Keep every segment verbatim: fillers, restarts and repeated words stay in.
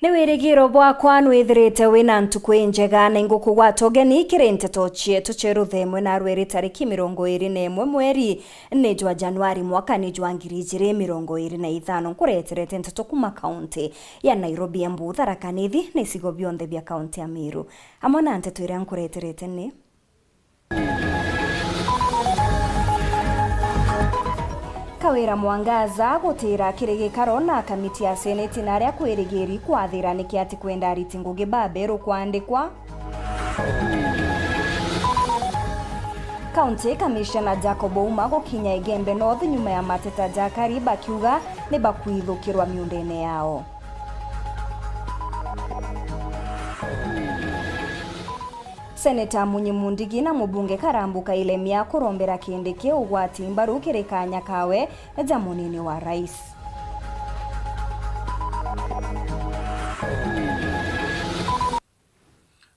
Ni wirigiro bwakwa nwithirite wina ntuku injega na ingukugwata ugeni kiri nteto cietu cia ruthemwe narua iri tariki mirongo iri na imwe mweri ni jwa Januari mwaka ni jwa ngiri ijiri mirongo iri na ithano. Nkureterete nteto kuma kaunti ya Nairobi, Embu, Tharaka Nithi na icigo bionthe bia kaunti ya Meru. Amwe na nteto iria nkureterete ni: Kawira Mwangaza gutira kiri gikaro na kamiti ya seneti na aria kwirigiri kwathira niki ati kwenda ariti ngugi baberu kwandikwa. County Commissioner Jacob Ouma gukinya Igembe North nyuma ya mateta ja akari bakiuga ni bakwithukirwa miundene yao. Seneta Munyi Mundigi na mubunge Karambu Kailemia kurombera Kindiki ugwati mbaru kiri kanya kawe ja munini wa rais.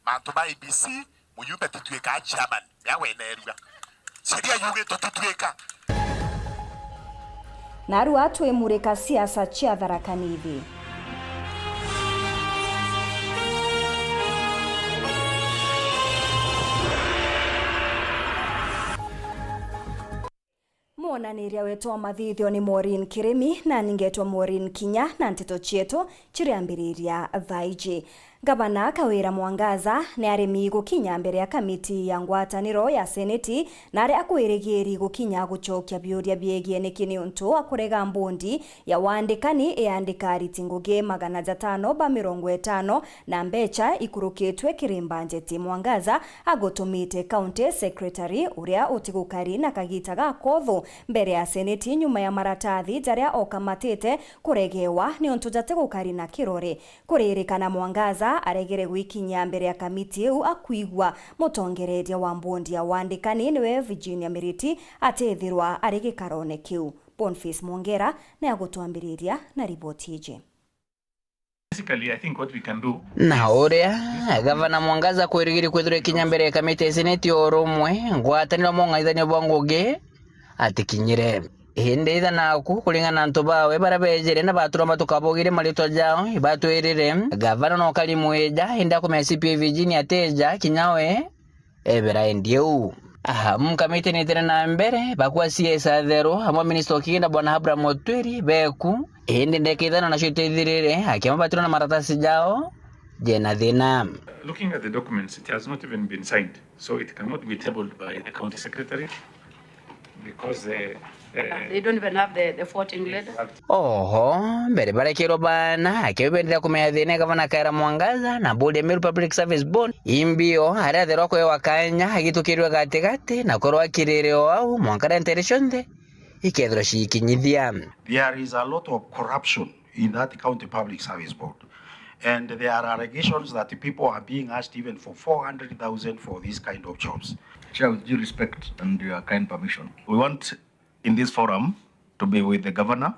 Mantu ma I E B C, mujumbe titwika chairman, ya wenerua. Sheria yugite titwika. Narua twimurika siasa cia Tharaka Nithi. Mwonaniria wetu wa mathithio ni Maureen Kirimi, na ningetwa Maureen Kinya, na nteto cietu ciriambiriria thaa iji. Gavana Kawira Mwangaza ni aremi gukinya mbere ya kamiti ya ngwataniro ya seneti, na aria akwirigiri gukinya gucokia biuria biegie niki niuntu akurega mbondi ya wandikani iyandika ariti ngugi magana jatano ba mirongo itano na mbecha ikurukitwe kiri mbanjeti. Mwangaza agutumite county secretary uria utigukari na kagita ga kotho mbere ya seneti nyuma ya maratathi jaria okamatite kuregewa niuntu jatigukari na kirore. Kuririkana, Mwangaza aregere gwikinyia mbere ya kamiti iu akwigua mutongereria wa mbondi ya wandikani niwe Virginia Miriti atithirwa ari gikarone kiu. Boniface Mwongera ni agutwambiriria na riboti iji. Basically, I think what we can do. Na uria Gavana Mwangaza kwirigiri kwithirwa ikinya mbere ya kamiti ya seneti o urumwe ngwataniro mong'aithanio bwa ngugi atikinyire. Indi itha naku, kuringana na antu bawe baria beejire na baturoma tukabogirie maritwa jao, ibatwirire, gavana no kari mwija, indi akumenya C P A Virginia atija, kinya we ebera endi uu. Aha, mkamiti nitire na mbere, bakwa C S atheru, amwe minista ukigina bwana Abraham Otwiri, beku, indi ndeka ithano nacio itithirire, akiama baturwa na maratasi jao jena thina. Looking at the documents, it has not even been signed, so it cannot be tabled by the county secretary. Because, eh, eh, they don't even have the, the fourteen letters. Oho, mbere barekerwa baana, akio bendera kumenya thina gavana Kawira Mwangaza na board ya Meru Public Service Board, imbio, aria atherwa kwewa kanya, agitukirwe gatigati, na korwa akirire o au, mwanka rente iria cionthe ikethirwa ciikinyithia. There is a lot of corruption in that county public service board. And there are allegations that people are being asked even for four hundred thousand for these kind of jobs. Chair, with due respect and your kind permission, we want in this forum to be with the governor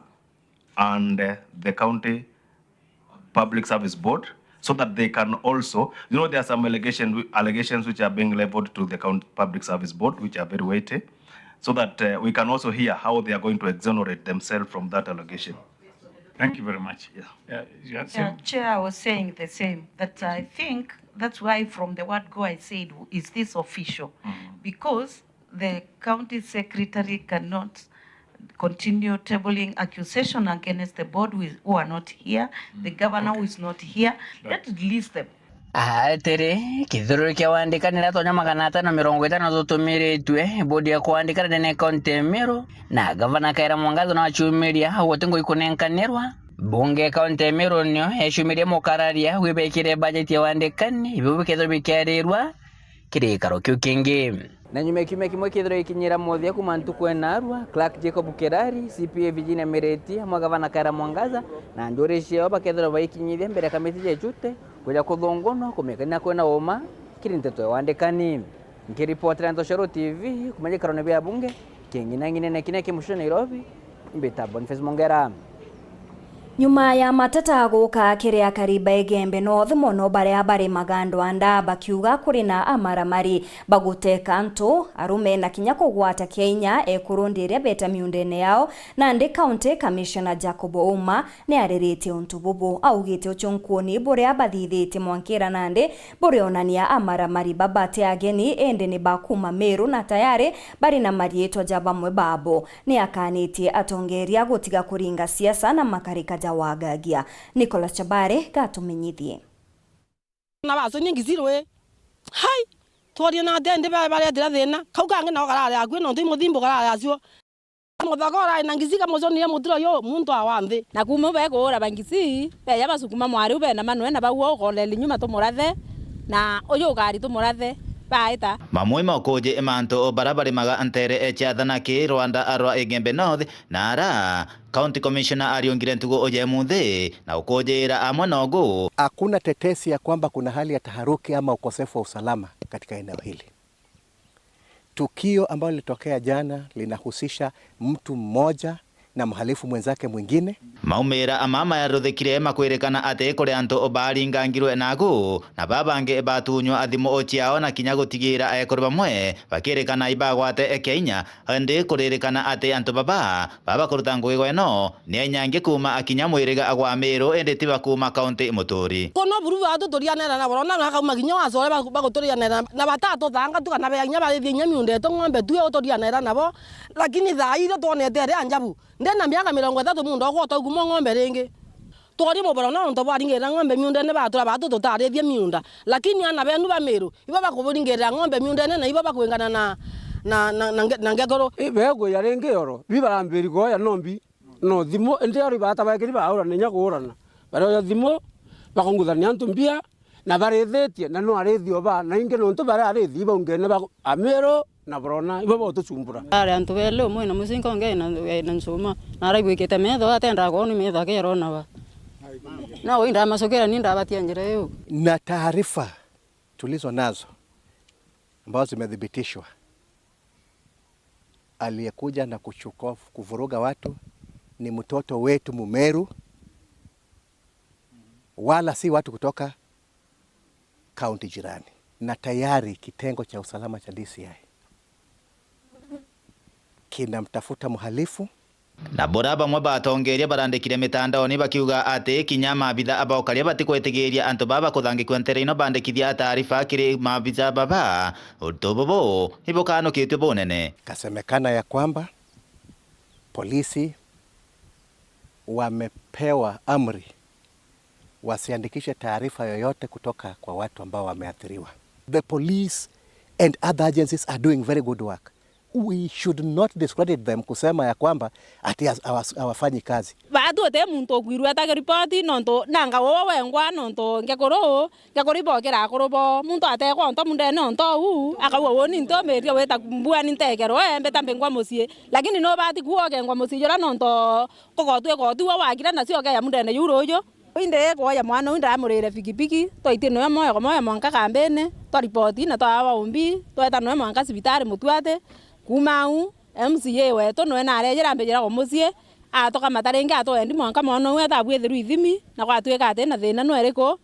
and, uh, the county public service board so that they can also, you know, there are some allegation, allegations which are being leveled to the county public service board, which are very weighty, so that, uh, we can also hear how they are going to exonerate themselves from that allegation. Thank you very much. Yeah. Yeah, you are saying. Yeah, Chair, I was saying the same, that I think that's why from the word go I said, "Is this official?" Mm. Because the county secretary cannot continue tabling accusation against the board who is, who are not here, the governor who is not here. Let's release them. Atiri, kithururi kia wandikani riria tonya magana atano mirongo itano tutumiritue bodi ya kwandikana ndene ya kaunti ya Meru, na gavana Kawira Mwangaza no aciumiria au guti ngugi kunenkanirwa. Bunge ya kaunti ya Meru nio yaciumiria mukararia gwibekire bajeti ya wandikani, ibio bikethirwa bikiarirwa kiri gikaro kiu kingi. Na nyuma ya kiumia kimwe kithirwa gikinyira muthia kuma ntuku ya narua, Clerk Jacob Kirari, C P A Virginia Mireti, amwe gavana Kawira Mwangaza, na njuri ciao bakethirwa baikinyithia mbere ya kamiti ya icute, kuja kuthungunwa, kumenya kana kwina uma kiri nteto ya wandikani. Nkiripotera Ntoshoro T V, kuma gikarone bia bunge, king'inang'inene kinya ki mucii Nairobi, mbita Boniface Mongera. Nyuma ya mateta guka kiri akari ba Igembe North, mono baria bari Magandwanda, bakiuga kuri na amaramari baguteka antu, arume na kinya kugwata kinya ekuru ndi iria beta miundene yao, nandi County Commissioner Jacob Ouma niariritie untu bubu. Augite uchunkuni buria bathithitie mwankira nandi burionania amaramari baba ti ageni, indi ni ba kuuma Meru na tayari bari na mariitwa ja bamwe babo. Ni akanitie atongeria gutiga kuringa siasa na makarika ja wagagia. Nicholas Chabare gatumenyithie. Na baconie Ngisi rwi. Hai! Tworie na atia indi ba-, baretira thina? Kau kangi nako karari akui, nontu i muthimbu karari acio. Muthaka urari na Ngisi kamuconie mutiro yu, muntu awa nthi. Na kuuma u bekuura ba Ngisi, beja basukuma mwari u bena manwe na bau ukoleli nyuma tumurathe, na uju ukari tumurathe, baita. Mamwe ma ukuji i mantu bara barimaga ntere cia Thanaki, rwanda rwa Igembe North, na ara County Commissioner ariungire ntugu uja imunthi na ukujira amwe nogu. Hakuna tetesi ya kwamba kuna hali ya taharuki ama ukosefu wa usalama katika eneo hili. Tukio ambalo lilitokea jana linahusisha mtu mmoja na mhalifu mwenzake mwingine. Maumira ama mayaruthikire makwirikana ati kuri antu baringangirwe nagu, na babangi batunywa thimu ciao na kinya gutigira ekuru bamwe bakirikana ibagwate kinya. Indi kuririkana ati antu baba, baba kuruta ngugi gwa ino, ni ainyangi kuuma akinya mwiriga gwa Miru, indi ti ba kuuma kaunti muturi. Kono buru batu turianera nabo, rona ngakauma kinya wacore ba-, baguturianera na batatuthanga tu, kana beya kinya barithie kinya miunda yetu ng'ombe tu, uturianera nabo. Lakini thaa ii iria twonete iria njabu, ndina miaka mirongo ithatu muunda okwa utaukumwa ng'ombe ringi. Twori muboro nontu bwaringirira ng'ombe miundene, batura batu tutarithie miunda. Lakini ana benu ba Miru, ibo bakuburingirira ng'ombe miundene na ibo bakwingana na, na, na, na nge-, na ngekuru. I, begwija ringi oro, bi barambiri kwoya nombi, no thimu, indi oro ibata baekiri baurana inya kuurana. Barioya thimu, bakunguthania antu mbia, na barithitie, na no arithi o ba, na ingi nontu baria arithi ibaungene ba Amiru na burona, ibo botucumbura. Ari antu beli, umwe na mucinga, ungi na, na ncuma, na araigwikite metho, atendaa kwoni metho akerona ba. Na ui ndamacukira, ni ndabatia njira iu. Na taarifa tulizo nazo ambazo zimethibitishwa, aliyekuja na kuchukua, kuvuruga watu ni mtoto wetu Mumeru, wala si watu kutoka kaunti jirani. Na tayari kitengo cha usalama cha D C I kinamtafuta mhalifu. Na bora bamwe batongeria barandikire mitandaoni bakiuga ati kinya maabitha ba ukaria batikwitigiria antu baba kuthangikua ntere ino bandikithia taarifa kiri maabitha baba. Untu bubu ibukanukitue bunene. Kasemekana ya kwamba polisi wamepewa amri wasiandikishe taarifa yoyote kutoka kwa watu ambao wameathiriwa. The police and other agencies are doing very good work. We should not discredit them kusema ya kwamba ati has-, hawas-, hawafanyi kazi. Baatu uti muntu ukwirua atage ripoti nontu nanga wowe wengwa nontu ngekuru, ngekuru ibokira akuru bo. Muntu atekwa onto mundene onto uu, akauga, "Uuni ntumirie wita mbua ni ntekerwe, mbita mbingwa mucii." Lakini nubati kuwa ukengwa mucii jura nontu kugotwa igoti we wagira nacio ukeya mundene juu ruuju. Indi kwoya mwana uu ndamurire bikibiki, twaitie noe moyo kwa moyo mwanka kambini, twaripoti na twawa umbi, tweta noe mwanka cibitari Mutwati. Kuuma au, M C A wetu noe narejera ambijira kwa mucii, atukamata ringi atwendi mwanka mwana uu atabwithirwa ithimi, na gwatwika ati na thina no iriku.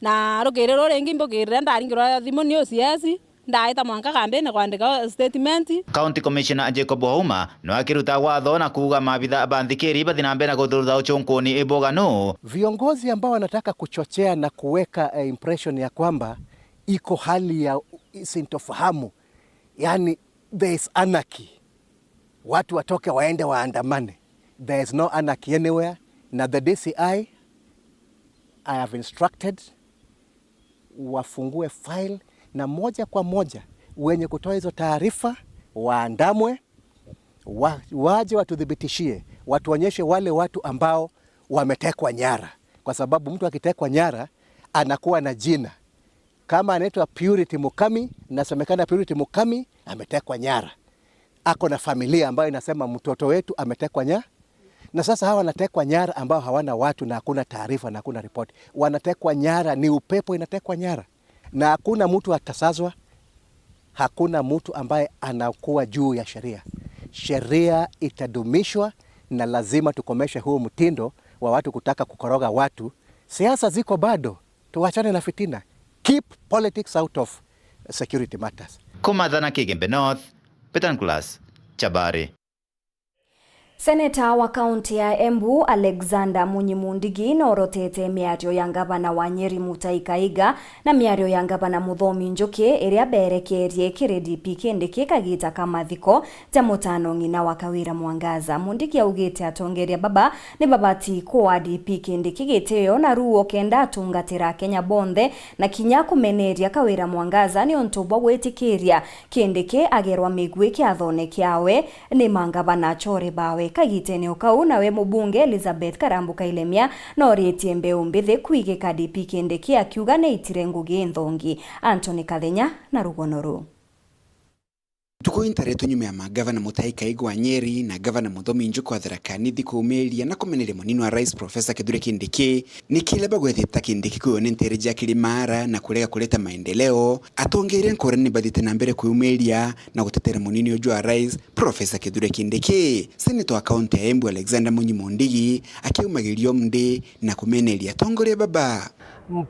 Na rukiri ruu ringi mbukirire ndaringirwa thimu ni O C S, ndaita mwanka kambini kwandika statement. County Commissioner Jacob Ouma no akiruta watho na kuuga maabitha ba nthikiri bathi na mbere na kuthurutha uchunkuni ibuganu. Viongozi ambao wanataka kuchochea na kuweka, eh, impression ya kwamba iko hali ya sintofahamu, yani there is anarchy, watu watoke waende waandamane. There is no anarchy anywhere. Na the D C I, I have instructed wafungue file na moja kwa moja wenye kutoa hizo taarifa waandamwe, wa-, waje watuthibitishie, watuonyeshe wale watu ambao wametekwa nyara, kwa sababu mtu akitekwa nyara anakuwa na jina. Kama anaitwa Purity Mukami, nasemekana Purity Mukami ametekwa nyara, ako na familia ambayo inasema mtoto wetu ametekwa nyara. Na sasa hawa wanatekwa nyara ambao hawana watu na hakuna taarifa na hakuna ripoti. Wanatekwa nyara, ni upepo inatekwa nyara. Na hakuna mtu atasazwa, hakuna mtu ambaye anakuwa juu ya sheria. Sheria itadumishwa na lazima tukomeshe huu mtindo wa watu kutaka kukoroga watu. Siasa ziko bado, tuwachane na fitina. Keep politics out of security matters. Kumathana Kigembe North, Peter Nicholas, Chabari. Seneta wa kaunti ya Embu, Alexander Munyi Mundigi, norotete miario ya ngavana wa Nyeri, Mutahi Kahiga, na miario ya ngavana Muthomi Njuki, iria berekerie kiri D P Kindiki kagita ka mathiko ja mutano ng'ina wa Kawira Mwangaza. Mundigi augite atongeria baba ni babati kua D P Kindiki gitio na ruo kenda atungatira Akenya bonthe na kinya kumeneria Kawira Mwangaza niuntu bwa gwitikiria Kindiki agerwa migwi kiathone kiawe ni mangavana achore bawe. Kagitene o kau, nawe mubunge Elizabeth Karambu Kailemia noritie mbeu mbithi kwigika D P Kindiki akiuga niaitire ngugi nthongi. Anthony Kathenya na rugono ruu. Ntuku intaretwe nyuma ya magavana Mutahi Kahiga wa Nyeri na gavana Muthomi Njuki wa Tharaka Nithi kuumiria na kumeneria munini wa rais Professor Kithure Kindiki, ni kile bagwethite ta Kindiki kwiyone ntere ja Kirimara na kurega kureta maendeleo. Atongeria nkora ni bathite na mbere kwiumiria na gutetera munini uju wa rais Professor Kithure Kindiki. Seneta wa kaunti ya Embu Alexander Munyi Mundigi akiumagiria umndi na kumeneria atongoria baba.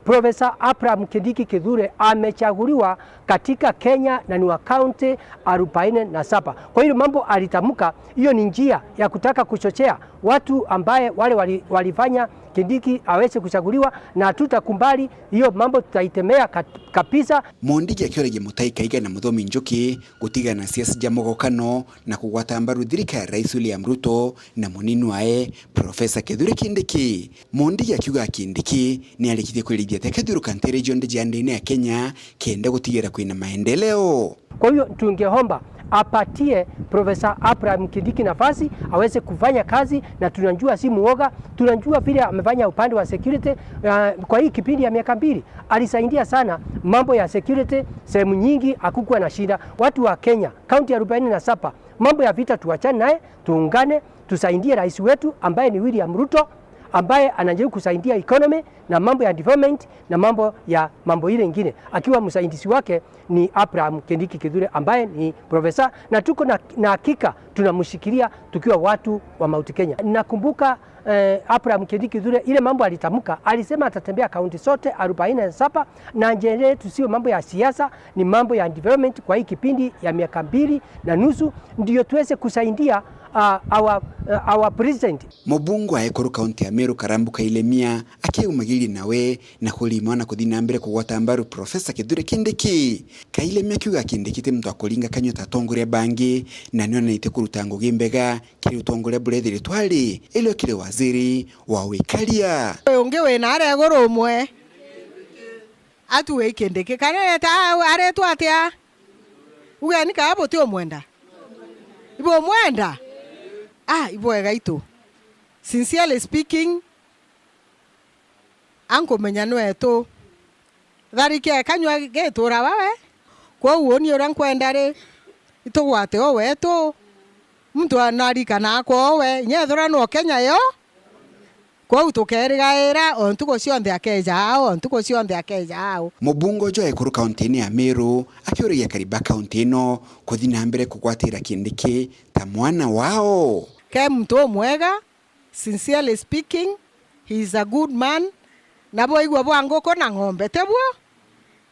Professor Abraham Kindiki Kithure amechaguliwa katika Kenya na ni wa kaunti arobaini na saba. Kwa hiyo mambo alitamka, hiyo ni njia ya kutaka kuchochea watu ambaye wale wali-, walifanya Kindiki aweze kuchaguliwa, na tutakumbali hiyo mambo, tutaitemea kat-, kabisa. Mundigi akiuragia Mutahi Kahiga na Muthomi Njuki gutigana na siasa ja mugokano na kugwata mbaru thirikari ya Rais William Ruto na munini wae Professor Kithure Kindiki. Mundigi akiuga Kindiki ni arikithie kwirithia te kethiuruka ntere cionthe cia ndene ya Kenya kenda gutigira kwina maendeleo. Kwa hiyo tungeomba apatie Professor Abraham Kindiki nafasi aweze kufanya kazi, na tunajua si muoga, tunajua vile amefanya upande wa security. Uh, kwa hii kipindi ya miaka mbili alisaidia sana mambo ya security, sehemu nyingi hakukuwa na shida. Watu wa Kenya, kaunti arobaini na saba, mambo ya vita tuachane naye, tuungane, tusaidie rais wetu ambaye ni William Ruto, ambaye anajaribu kusaidia economy na mambo ya development na mambo ya, mambo ile ingine, akiwa msaidizi wake ni Abraham Kindiki Kithure ambaye ni profesa, na tuko na, na hakika tunamshikilia tukiwa watu wa Mount Kenya. Nakumbuka eh, Abraham Kindiki Kithure, ile mambo alitamka, alisema atatembea kaunti zote arobaini na saba, na njia yetu sio mambo ya siasa, ni mambo ya development kwa hii kipindi ya miaka mbili na nusu, ndio tuweze kusaidia, uh, our, uh, our president. Mubunge wa ekuru kaunti ya Meru Karambu Kailemia akiumagiria nawe na kurimwa na kuthi na mbere kugwata mbaru Profesa Kithure Kindiki. Kailemia akiuga Kindiki ti muntu wa kuringa kanyua ta atongoria bangi, na nionanitie kuruta ngugi mbega kiri utongoria buria ethiritwe ari, irio kiri waziri wa wikaria. Uyu ungi wina aria iguru umwe, atu wi Kindiki, kana areta-, aretwa atia? Ugeni kaa buti umwenda? Ibumwenda? Ah, ibwega itu. Sincerely speaking, ankumenya nwetu. Tharike kanyua gitura bawe. Kwou uni uria nkwenda ri, itugwate o wetu. Muntu anarikana akwa o we, inya ethira no Kenya yo. Kwou tukerigaira o ntuku cionthe akeja ao, o ntuku cionthe akeja ao. Mubunge uju wa ekuru kaunti-ini ya Meru akiuragia akari ba kaunti ino kuthi na mbere kugwatira Kindiki ta mwana wao. Ke muntu umwega, sincerely speaking, he is a good man. Nabo igua bwa nguku na ng'ombe, ti buo?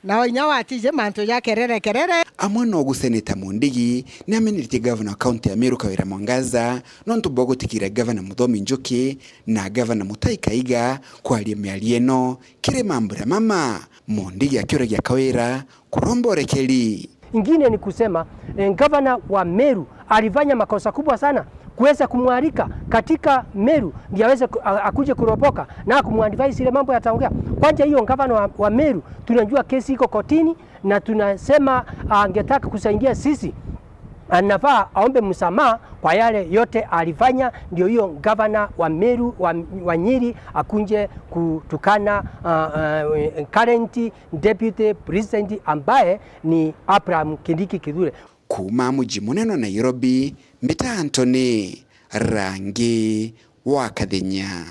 Nao inya watije mantu ja kerere kerere. Amwe nogu Seneta Mundigi ni ameneretie gavana wa kaunti ya Meru Kawira Mwangaza nontu bwa gutikira gavana Muthomi Njuki na gavana Mutahi Kahiga kwaria miario ino kiri mambura mama. Mundigi akiuragia Kawira kuromba urekeri. Ingine ni kusema, eh, gavana wa Meru alifanya makosa kubwa sana kuweza kumwalika katika Meru ndio aweze ku-, a-, akuje kuropoka na kumwadvise ile mambo yataongea. Kwanza hiyo gavana wa, wa Meru tunajua kesi iko kotini na tunasema angetaka kusaidia sisi, anafaa aombe msamaha kwa yale yote alifanya. Ndio hiyo gavana wa Meru, wa, wa Nyeri akunje kutukana, ah, ah, current deputy president ambaye ni Abraham Kindiki Kithure. Kuuma muji munene wa Nairobi, mbita Anthony Rangi wa Kathenya.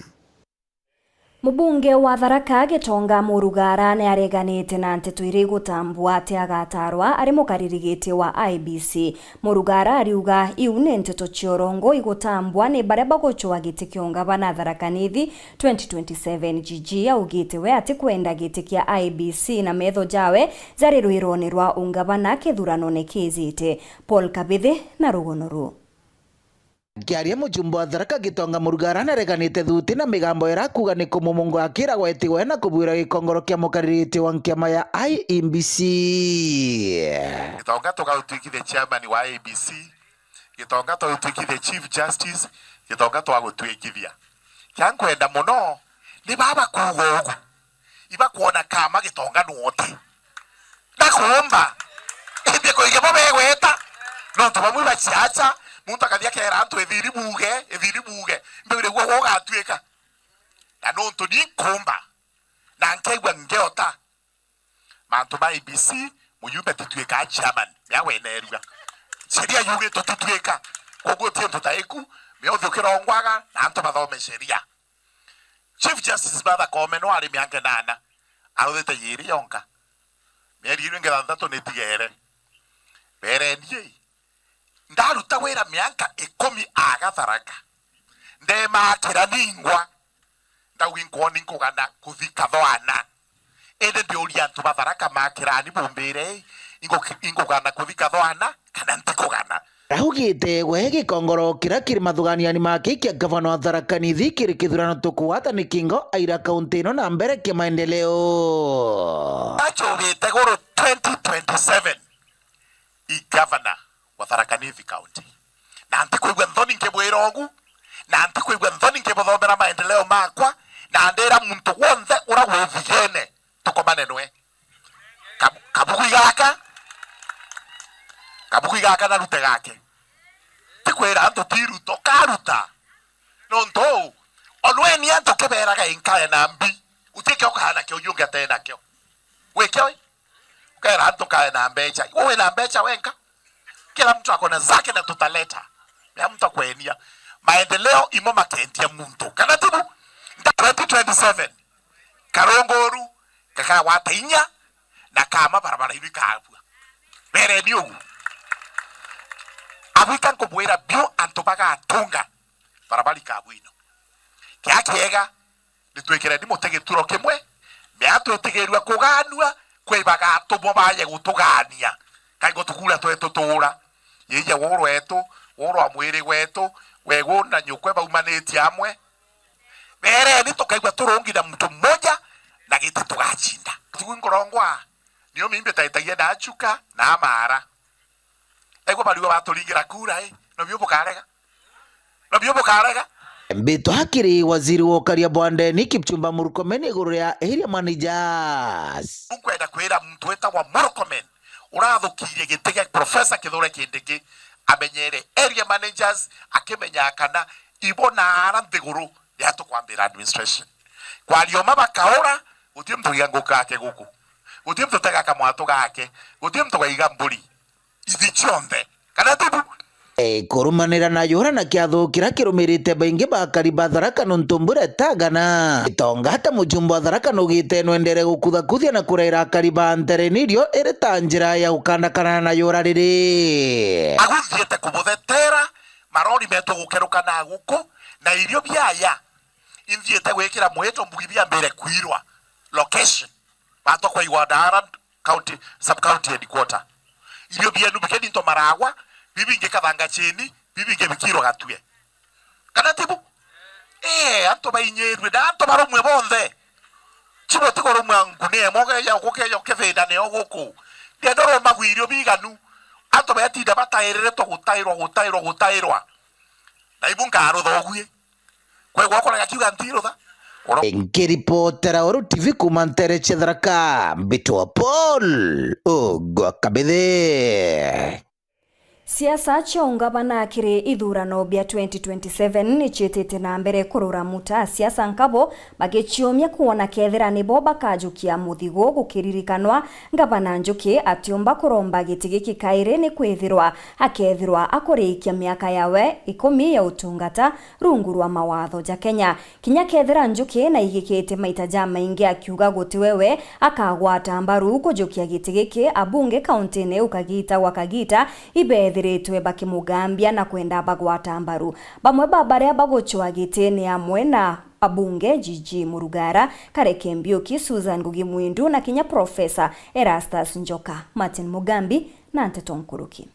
Mubunge wa Tharaka Gitonga Murugara ni areganite na nteto iria igutambua ati agatarwa ari mukaririgiti wa I E B C. Murugara ariuga iu ni nteto cia urongo igutambua ni baria bagucwa giti kia ungavana Tharaka Nithi twenty twenty-seven. Gigi augite we atikwenda giti kia I E B C na metho jawe jari rwirone rwa ungavana kithuranone kiijite. Paul Kabithi na rugono ruu. Akiaria, mujumbe wa Tharaka Gitonga Murugara nareganite thuti na migambo irakuga ni kumumungo akiragwa itiwe na kubwira gikongoro kia mukaririti wa nkiama ya I E B C. Gitonga tugautuikithia chairman wa I E B C, Gitonga tugautuikithia Chief Justice, Gitonga twagutuikithia. Kia nkwenda muno ni baba kuuga ugu. Ibakwona kama Gitonga nwote. Ndakuumba. Indi kuige bo begweta. Nontu bamwe baciaca, muntu akathi akera antu, "Ithiri buge, ithiri buge." Mbigire guo gugatuika. Na nontu ni nkuumba. Na nkaigua ngeota. Mantu ma I E B C, mujumbe tituika chairman. Mea wenerua. Sheria yugite tituika. Koguo ti untu ta iku, mea uthi ukirongwaga, na antu bathome sheria. Chief Justice Martha Koome no ari miaka inana, aruthite yiri yonka. Mieri iria ingi thantatu ni itigere. Bereni, ndaruta wira miaka ikumi aga Tharaka. Ndemakira ningwa. Ndauga inkwoni nkugana kuthi Kathwana. Indi ndiuria antu ba Tharaka makirani bumbire, ingu-, inkugana kuthi Kathwana kana ntikugana? Augite we gikongoro kiria kiri mathuganiani make kia gavana wa Tharaka Nithi kiri kithurano tukugwata ni kingo aira kaunti ino na mbere kia maendeleo. Achubite guru twenty twenty-seven i gavana wa Tharaka Nithi County. Na ntikwigua nthoni nkibwira ugu, na ntikwigua nthoni nkibuthomera maendeleo makwa, na ndira muntu wonthe ura wi thigene tukomane nwe. Kab-, kabuku igaka, kabuku igaka na rute gake. Tikwira antu ti ruto, karuta. Nontu uu, onweni antu kiberaga inkaya na mbi, utikio kaana kio uyu ungi atee nakio. Wikio i? Ukera antu kae na mbecha. Iwe wina mbecha wenka? Kila mtu ako na zake na tutaleta. Ya mtu akwenia. Maendeleo imo makendia muntu. Kana tibu? Nda twenty twenty-seven. Karonguru, kakagwata inya, na kama barabara ibi kabua. Bereni ugu. Abwika nkubwira biu antu bagatunga barabara ikabwino. Kia kiega, nitwikireni muti gituro kimwe, mea twitigirua kuganua, kwi bagatumwa baje gutugania. Kaingo tukura twetu tuura. Yeye wuru wetu, wuru wa mwiri wetu, wegu na nyukwe baumanitie amwe. Bereni tukaigua turungi na mtu mmoja na giti tugacinda. Tugu nkorongwa, nio mimbi taitagia na achuka na amara. Ego bariwa baturingira kura, eh. No bio bukarega. No bio bukarega. Mbitwa kiri waziri wa ukaria bwa ndeni Kipchumba Murkomen iguru ria area managers. Nkwenda kwira muntu wetagwa Murkomen, urathukirie giti gia Professor Kithure Kindiki, amenyere area managers, akimenya kana ibo na ara nthiguru ria tukwambira administration. Kwaria uma bakaura, guti muntu gaiga nguku gake guku. Guti muntu tega kamwatu gake. Guti muntu gaiga mburi. Ithi cionthe. Kana tibu? E, kurumanira na yura na kiatho kiria kirumirite baingi ba akari ba Tharaka nontu mbura itagana. Gitonga ta mujumbe wa Tharaka nugite nwendere gukuthakuthia na kuraira akari ba ntereni irio iri ta njira ya gukandakana na yura riri. Aguthiite kubuthetera, marori metu gukeruka na guku, na irio biaya. Inthiite gwikira mwito mbugi biambire kwirwa. Location. Batwa kwa Igwandara. County, sub county headquarter. Irio bienu bikeni into maragwa, bibingi kathanga chini, bibingi bikirwa gatue. Kana tibu? Eh, antu bainyirwe, na antu barumwe bonthe. Chibo tikurumwa nguni emwe ukeja, ukeja ukithindane o guku. Ndienda urumagwe irio biganu. Antu betinda batairiritwe gutairwa, gutairwa, gutairwa. Na ibu nkarutha ugui. Kwegwa kurega kiuga ntirutha. Uro- Nkiripotera Uru T V kuma ntere cia Tharaka, mbitwa Paul Ogwa Kabithe. Siasa cia ungavana kiri ithurano bia twenty twenty-seven ni ciitite na mbere kurura muta, asiasa nkabo bagiciumia kwona kethira nibo bakajukia muthigu, gukiririkanwa ngavana Njuki atiumba kuromba giti giki kairi ni kwithirwa akethirwa akuriikia miaka yawe ikumi ya utungata rungu rwa mawatho ja Kenya. Kinya kethira Njuki naigikite maita jamaingi akiuga guti we we akagwata mbaru kujukia giti giki, abunge kauntine iu kagita gwa kagita ibethiritwe bakimugambia na kwenda bagwata mbaru. Bamwe ba baria bagucwa giti ni amwe na abunge Gigi Murugara, Kareke Mbiuki, Susan Ngugi Mwindu na kinya Professor Erastus Njoka. Martin Mugambi na nteto nkuruki.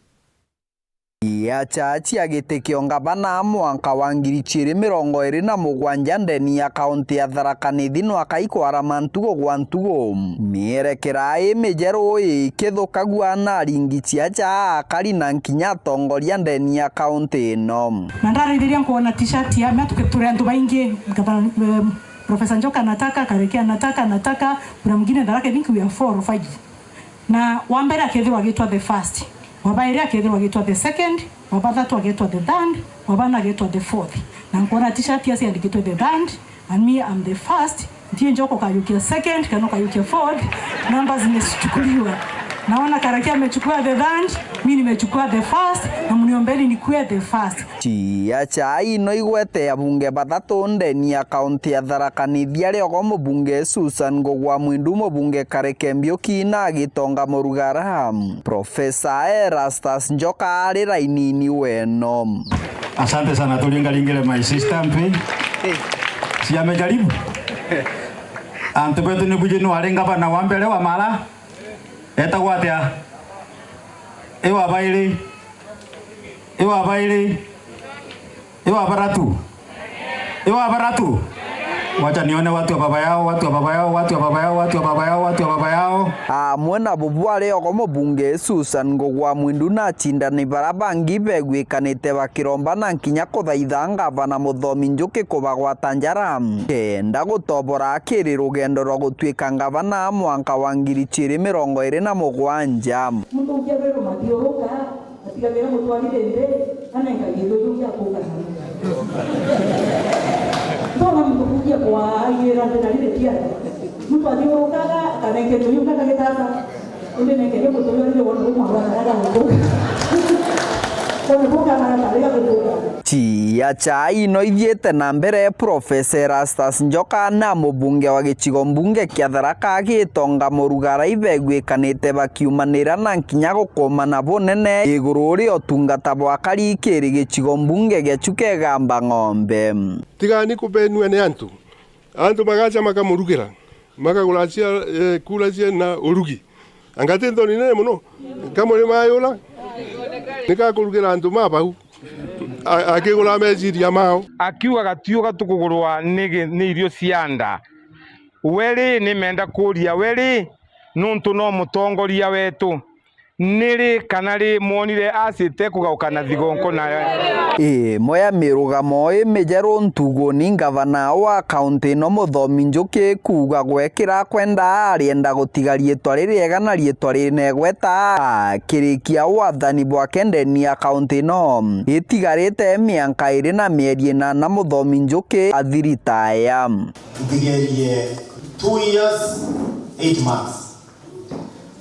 Ia cha cia giti kia ungavana mwanka wa ngiri chiiri mirongo iiri na mugwanja ndeni ya kaunti ya Tharaka Nithi nwakai kwarama ntugo gwa ntugo. Mierekera ii mijeru ikithukagua na aringi cia cha akari na nkinya atongoria ndeni ya kaunti ino. Na ndaraithiria nkwona t-shirt ya mea tuke-, turi antu baingi, ngavana, eh, Professor Njoka anataka, Kareke anataka, anataka, kuna mwingine Tharaka, I think we are four or five. Na wa mbere akethirwa agitwa the first, wa bairi akethirwa agitwa the second, wa bathatu agitwa the third, wa bana agitwa the fourth. Na nkwona t-shirt ya ciandikitwe the third, and me I'm the first. Ntie njoka ukayukia second, kana ukayukia fourth, namba zimechukuliwa. Naona Kareke amechukua the third, mi nimechukua the first, na mniombeni nikuwe the first. Chia cha ino igwete abunge bathatu ndeni ya kaunti ya Tharaka Nithi, ari ogo mubunge Susan Ngugwa Mwindu, mubunge Kareke Mbiuki na Gitonga Murugara. Professor Erastus Njoka ari rainini weno. Asante sana, turingaringire my sister Mpi. Si amejaribu? Antu betu ni bwiji nu ari ngavana wa mbere wa Mara. Etagwa atia? Iwa bairi. Iwa bairi. Iwa baratu. Iwa baratu. Wacha nione watu wa baba yao, watu wa baba yao, watu wa baba yao, watu wa baba yao, watu wa baba yao. Amwe na bubu ari ogo mubunge Susan Ngugwa Mwindu na acindani bara bangi begwikanite bakiromba na nkinya kuthaitha ngavana Muthomi Njuki kubagwata njara kenda gutobora kiri rugendo rwa gutuika ngavana mwanka wa ngiri chiiri mirongo iiri na mugwanja. Muntu ungi aberwa mathiuruka, atigagira mutwarire nthi, anenka gintu kiu gia kuka na ruga. Ndona muntu kugia kwa agira nthi na rire kiara. Muntu athiurukaga, akanenka gintu kiu kana gitata. Indi nenkeria muntu uria rire wona umwe agataraga gutuka. Wona kuka mara tariga gutuka. Chia cha ino ithiite na mbere, Professor Erastus Njoka na mubunge wa gicigo mbunge kia Tharaka Gitonga Murugara ibegwikanite bakiumanira na nkinya gukumana bunene iguru ria utungata bwa akari kiri gicigo mbunge gia Chuka Igamba Ng'ombe. Tigani kubenua ni antu. Antu magacha makamurugira, makagura cia, eh, kura cia na urugi. Anga ti nthoni nene muno? Kamuri mayura, ni gakurugira antu ma bau, a-, akigura meciria mao. Akiuga gatiuga tukugurwa ni gi-, ni irio cia nda. We ri, ni menda kuria, we ri, nuntu no mutongoria wetu, ni ri kana ri mwonire acite kugauka na thigonko nayo? Imwe ya mirugamo imijeru ntuguni ngavana wa kaunti ino Muthomi Njuki kuuga gwekira kwenda arienda gutiga riitwa ririega na riitwa rinegweta akirikia wathani bwake ndeni ya kaunti ino itigarite mianka iri na mieri inana Muthomi Njuki athiritaya. Ntigerie two years, eight months.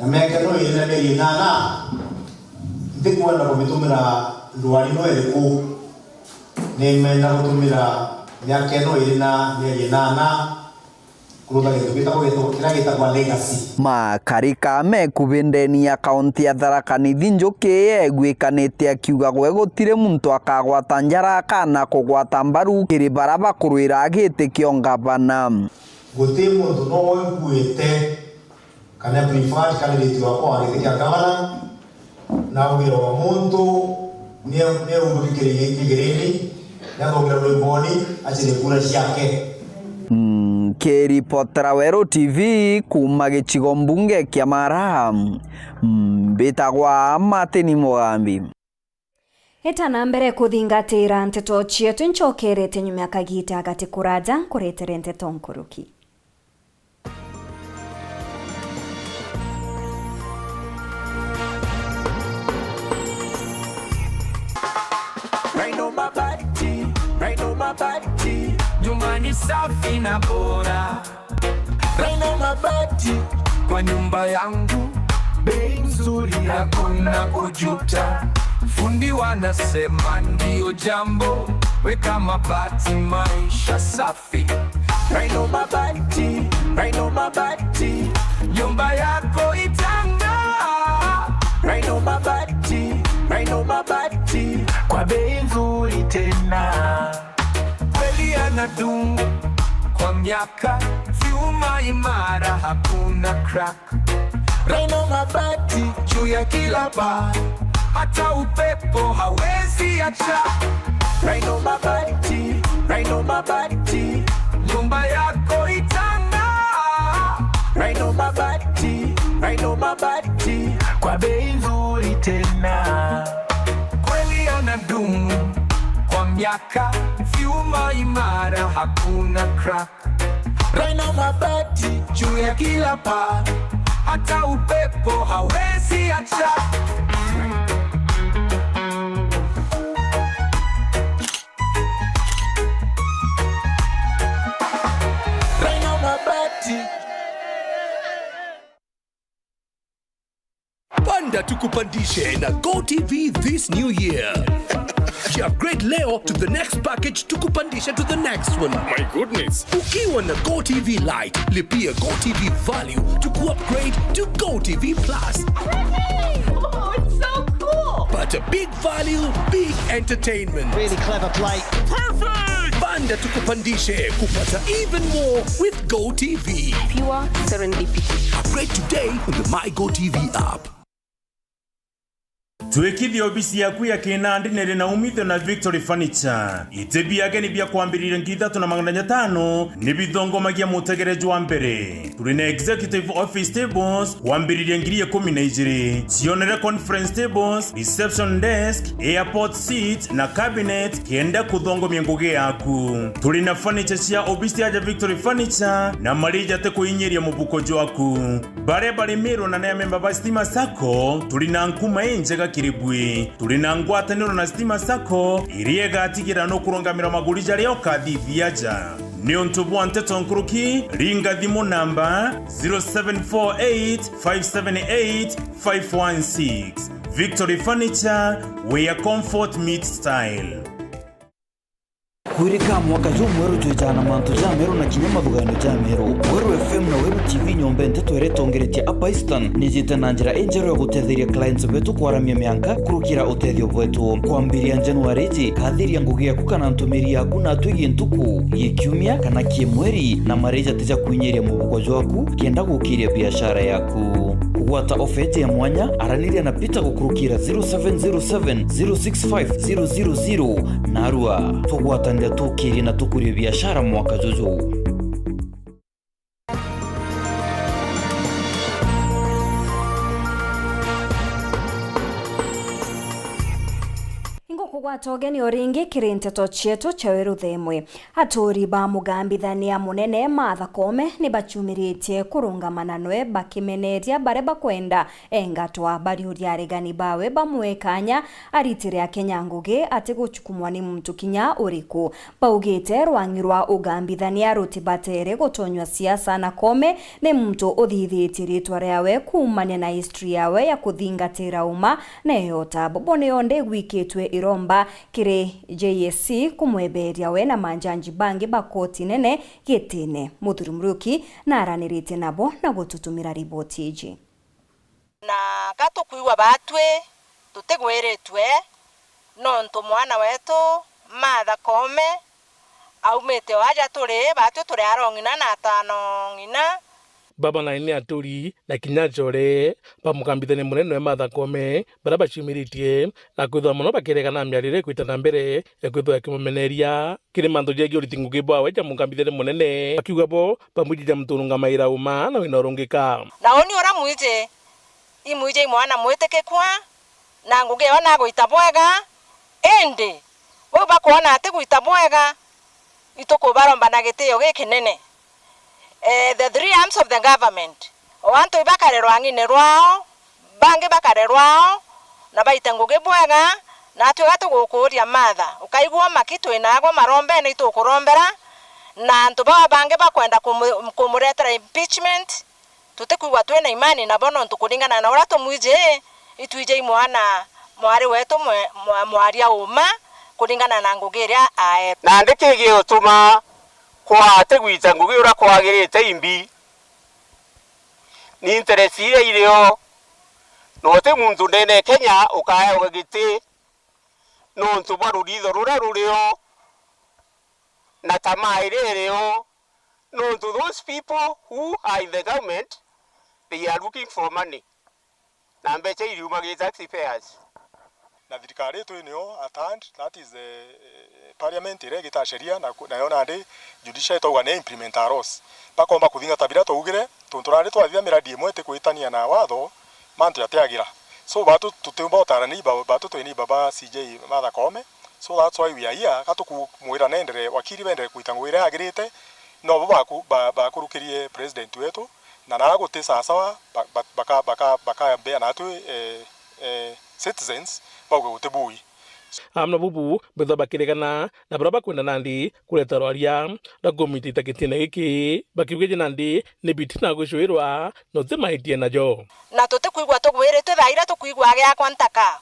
Na miaka ino iri na mieri inana, ntikwenda kumitumira ndwari no iriku. Nimenda gutumira miaka ino iri na mieri inana kuruta gintu gitagwo, gitagwo, kiria gitagwa legacy. Makarika mekubi ndeni ya kaunti ya Tharaka Nithi, Njuki egwikanite akiuga gwe gutiri muntu akagwata njara kana kugwata mbaru kiri bara bakurwira giti kio ngavana. Guti muntu nowe nkuite kana preferred candidate wakwa wa giti kia gavana, na wira wa muntu ni, ni umbikire kigiriri, ni athongera rwimbo ni acire kura ciake. Nkiripotera Weru T V kuuma gicigo mbunge kia Mara, mbitagwa Martin Mugambi. Eta na mbere kuthingatira nteto cietu, ncokerete nyuma ya kagita gati kuraja nkuretere nteto nkuruki. Rhino Mabati, nyumba ni safi na bora. Rhino Mabati, kwa nyumba yangu, bei nzuri, hakuna kujuta. Fundi wanasema ndio jambo, weka mabati, maisha safi. Rhino Mabati, Rhino Mabati, nyumba yako itang'aa. Rhino Mabati, Rhino Mabati, kwa bei nzuri tena. Kweli yanadumu kwa miaka, vyuma imara, hakuna crack. Rhino Mabati juu ya kila paa, hata upepo hawezi acha. Rhino Mabati, Rhino Mabati, nyumba yako itang'aa. Rhino Mabati, Rhino Mabati, kwa bei nzuri tena. Kweli yanadumu kwa miaka, vyuma imara, hakuna crack. Rhino Mabati juu ya kila paa, hata upepo hawezi acha. Rhino Mabati. Panda tukupandishe na Go T V this new year. Upgrade leo to the next package, tukupandishe to the next one. My goodness. Ukiwa na Go T V Lite, lipia Go T V Value to upgrade to Go T V Plus. Oh, it's so cool. Pata big value, big entertainment. Really clever play. Perfect! Panda tukupandishe kupata even more with Go T V. Pure serendipity. Upgrade today on the My Go T V app. Twikithia obisi yaku ya Kinandi niri na umithio na Victory Furniture. Iti bia ageni bia kwambiriria ngiri ithatu na magana jatano ni bithongomagia mutegere jwa mbere. Turi na executive office tables kwambiriria ngiri ikumi na ijiri. Cionere conference tables, reception desk, airport seat na cabinet kenda kuthongomia ngugi yaku. Turi na furniture cia obisi aja Victory Furniture na marija ti kuinyiria mubuko jwaku. Baria bari Meru na ni amemba ba Stima Sacco, turi na nkuma injega kiri bui. Turi na ngwataniro na Stima Sacco, iria igatigira nukurungamira maguri jaria ukathithia aja. Niuntu bwa nteto nkuruki, ringa thimu namba zero seven four eight five seven eight five one six. Victory Furniture, where comfort meets style. Kwirika mwaka jumweru jwijaa na mantu jameru na kinya mathuganio jameru. Weru F M na Weru T V nyomba nteto iria itongeretie Upper Eastern nijite na njira injeru ya gutetheria clients betu kwaramia mianka kurukira utethio bwetu. Kwambiria January iji, kathiria ngugi yaku kana ntumiri yaku na atwi gintuku, gikiumia kana kimweri, na marija tija kwinyiria mubuko jwaku kenda gukiria biashara yaku. Kugwata ofeti ya mwanya, araniria na Peter gukurukira zero seven zero seven zero six five zero zero zero. Narua, tugwatanire tukirie na tukurie biashara mwaka juju. Ingukugwata ugeni o ringi kiri nteto cietu cia Weru thaa imwe. Aturi ba mugambithania munene Martha Koome ni bacumiritie kurungama na nwe bakimeneria baria bakwenda engatwa. Bariuria aregani bawe bamwe kanya aritire Akenya ngugi atiguchukumwa ni muntu kinya uriku. Baugite rwang'i rwa ugambithania rutibatere gutonywa siasa na Koome ni muntu uthithitie ritwa riawe kuumania na history yawe ya kuthingatira uma na eyota. Bobo niyo nde gwikitwe iromba kiri J S C kumweberia we na manjanji bangi ba koti nene gitine. Muthuri Muriuki naraniritie nabo na gututumira riboti iji. Na ka tukwigua batwi tutigwiritwe, nontu mwana wetu Martha Koome aumite o aja turi, batwi turi arong'ina na atano ng'ina. Baba nae ni aturi, na kinya achore ba mukambithania munene we Martha Koome, baria baciumiritie na kwithirwa mono bakirega na miarire ikwita na mbere ya kwithirwa ikimumeneria kiri mantu jegie uriti ngugi bwawe ja mukambithania munene, bakiuga bo bamwijija muntu urungamaira uma na wina urungika. Na uni uria mwiji, imwiji i mwana mwitikikua, na ngugi ewe nagwita bwega, indi bau bakwona ati gwita bwega, itukubaromba na gitio gikinene. Eh, the three arms of the government, o antu ibakare rwang'ine rwao, bangi bakare rwao, na baite ngugi bwega, Natwe ga tugukuuria Martha, ukaigua umaki, twi nagwe marombene, itukurombera, na antu baba bangi bakwenda kumu-, kumuretera impeachment, tutikwigua twina imani nabo, nontu kuringana na uria tumwiji, itwiji i mwana, mwari wetu mwe-, mwa-, mwaria uma, kuringana na ngugi iria aetwe. Nandi kigi utuma kwa atigwita ngugi uria kwagirite imbi? Ni interest iria irio, na uti muntu ndene Kenya ukaewa giti nontu bwa ruritho ruria rurio na tamaa iria irio, nontu those people who are in the government, they are looking for money, na mbeca iriumagia taxpayers. Na thirikari itu inio at hand, that is the, eh, parliament iria igita sheria, na ku-, nayo nandi judiciary twauga ni implement a laws. Bakomba kuthingata biria twaugire, tontu nandi twathithia miradi imwe itikwitania na watho, mantu jatiagira. So, batu tutiumba utara neighbor, batu twi neighbor ba C J Martha Koome. So that's why we are here. Ka tukumwira nendere, wakiri bendere kuita ngugi iria yagirite, nobo baku-, ba-, bakurukirie president wetu, na naa guti sawasawa, ba-, ba-, baka-, baka-, bakambea natwi, eh, eh, citizens, bauge guti bui. Amwe na bubu, bethwa bakiregana na baria bakwenda nandi kureta rwaria rwa kumita gitine giki, bakiuga ja nandi ni bitina gwicwirwa na uti maitie najo. Na tutikwigua tugwiritwe thaa iria tukwigua giakwa ntaka,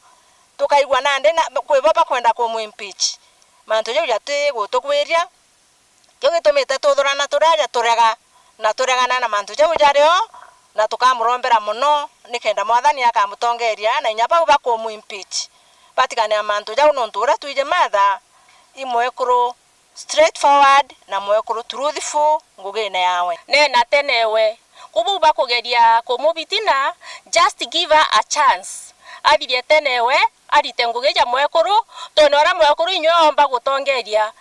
tukaigua nandi na, kwi bo bakwenda kumu impeach. Mantu jau jati gutugwiria, kiu gitumite tuthurana turi aja turega, na turegana na mantu jau jario, na tukamurombera mono, nikenda Mwathani akamutongeria, na inya bau bakumu impeach batigane na mantu jau, nontu uria twiji Martha i mwekuru straightforward na mwekuru truthful ngugine yawe. Nena tenewe. Ku bau bakugeria kumubitina, just give her a chance. Athirie tenewe, arite ngugi ja mwekuru, tone uria mwekuru inywe omba gutongeria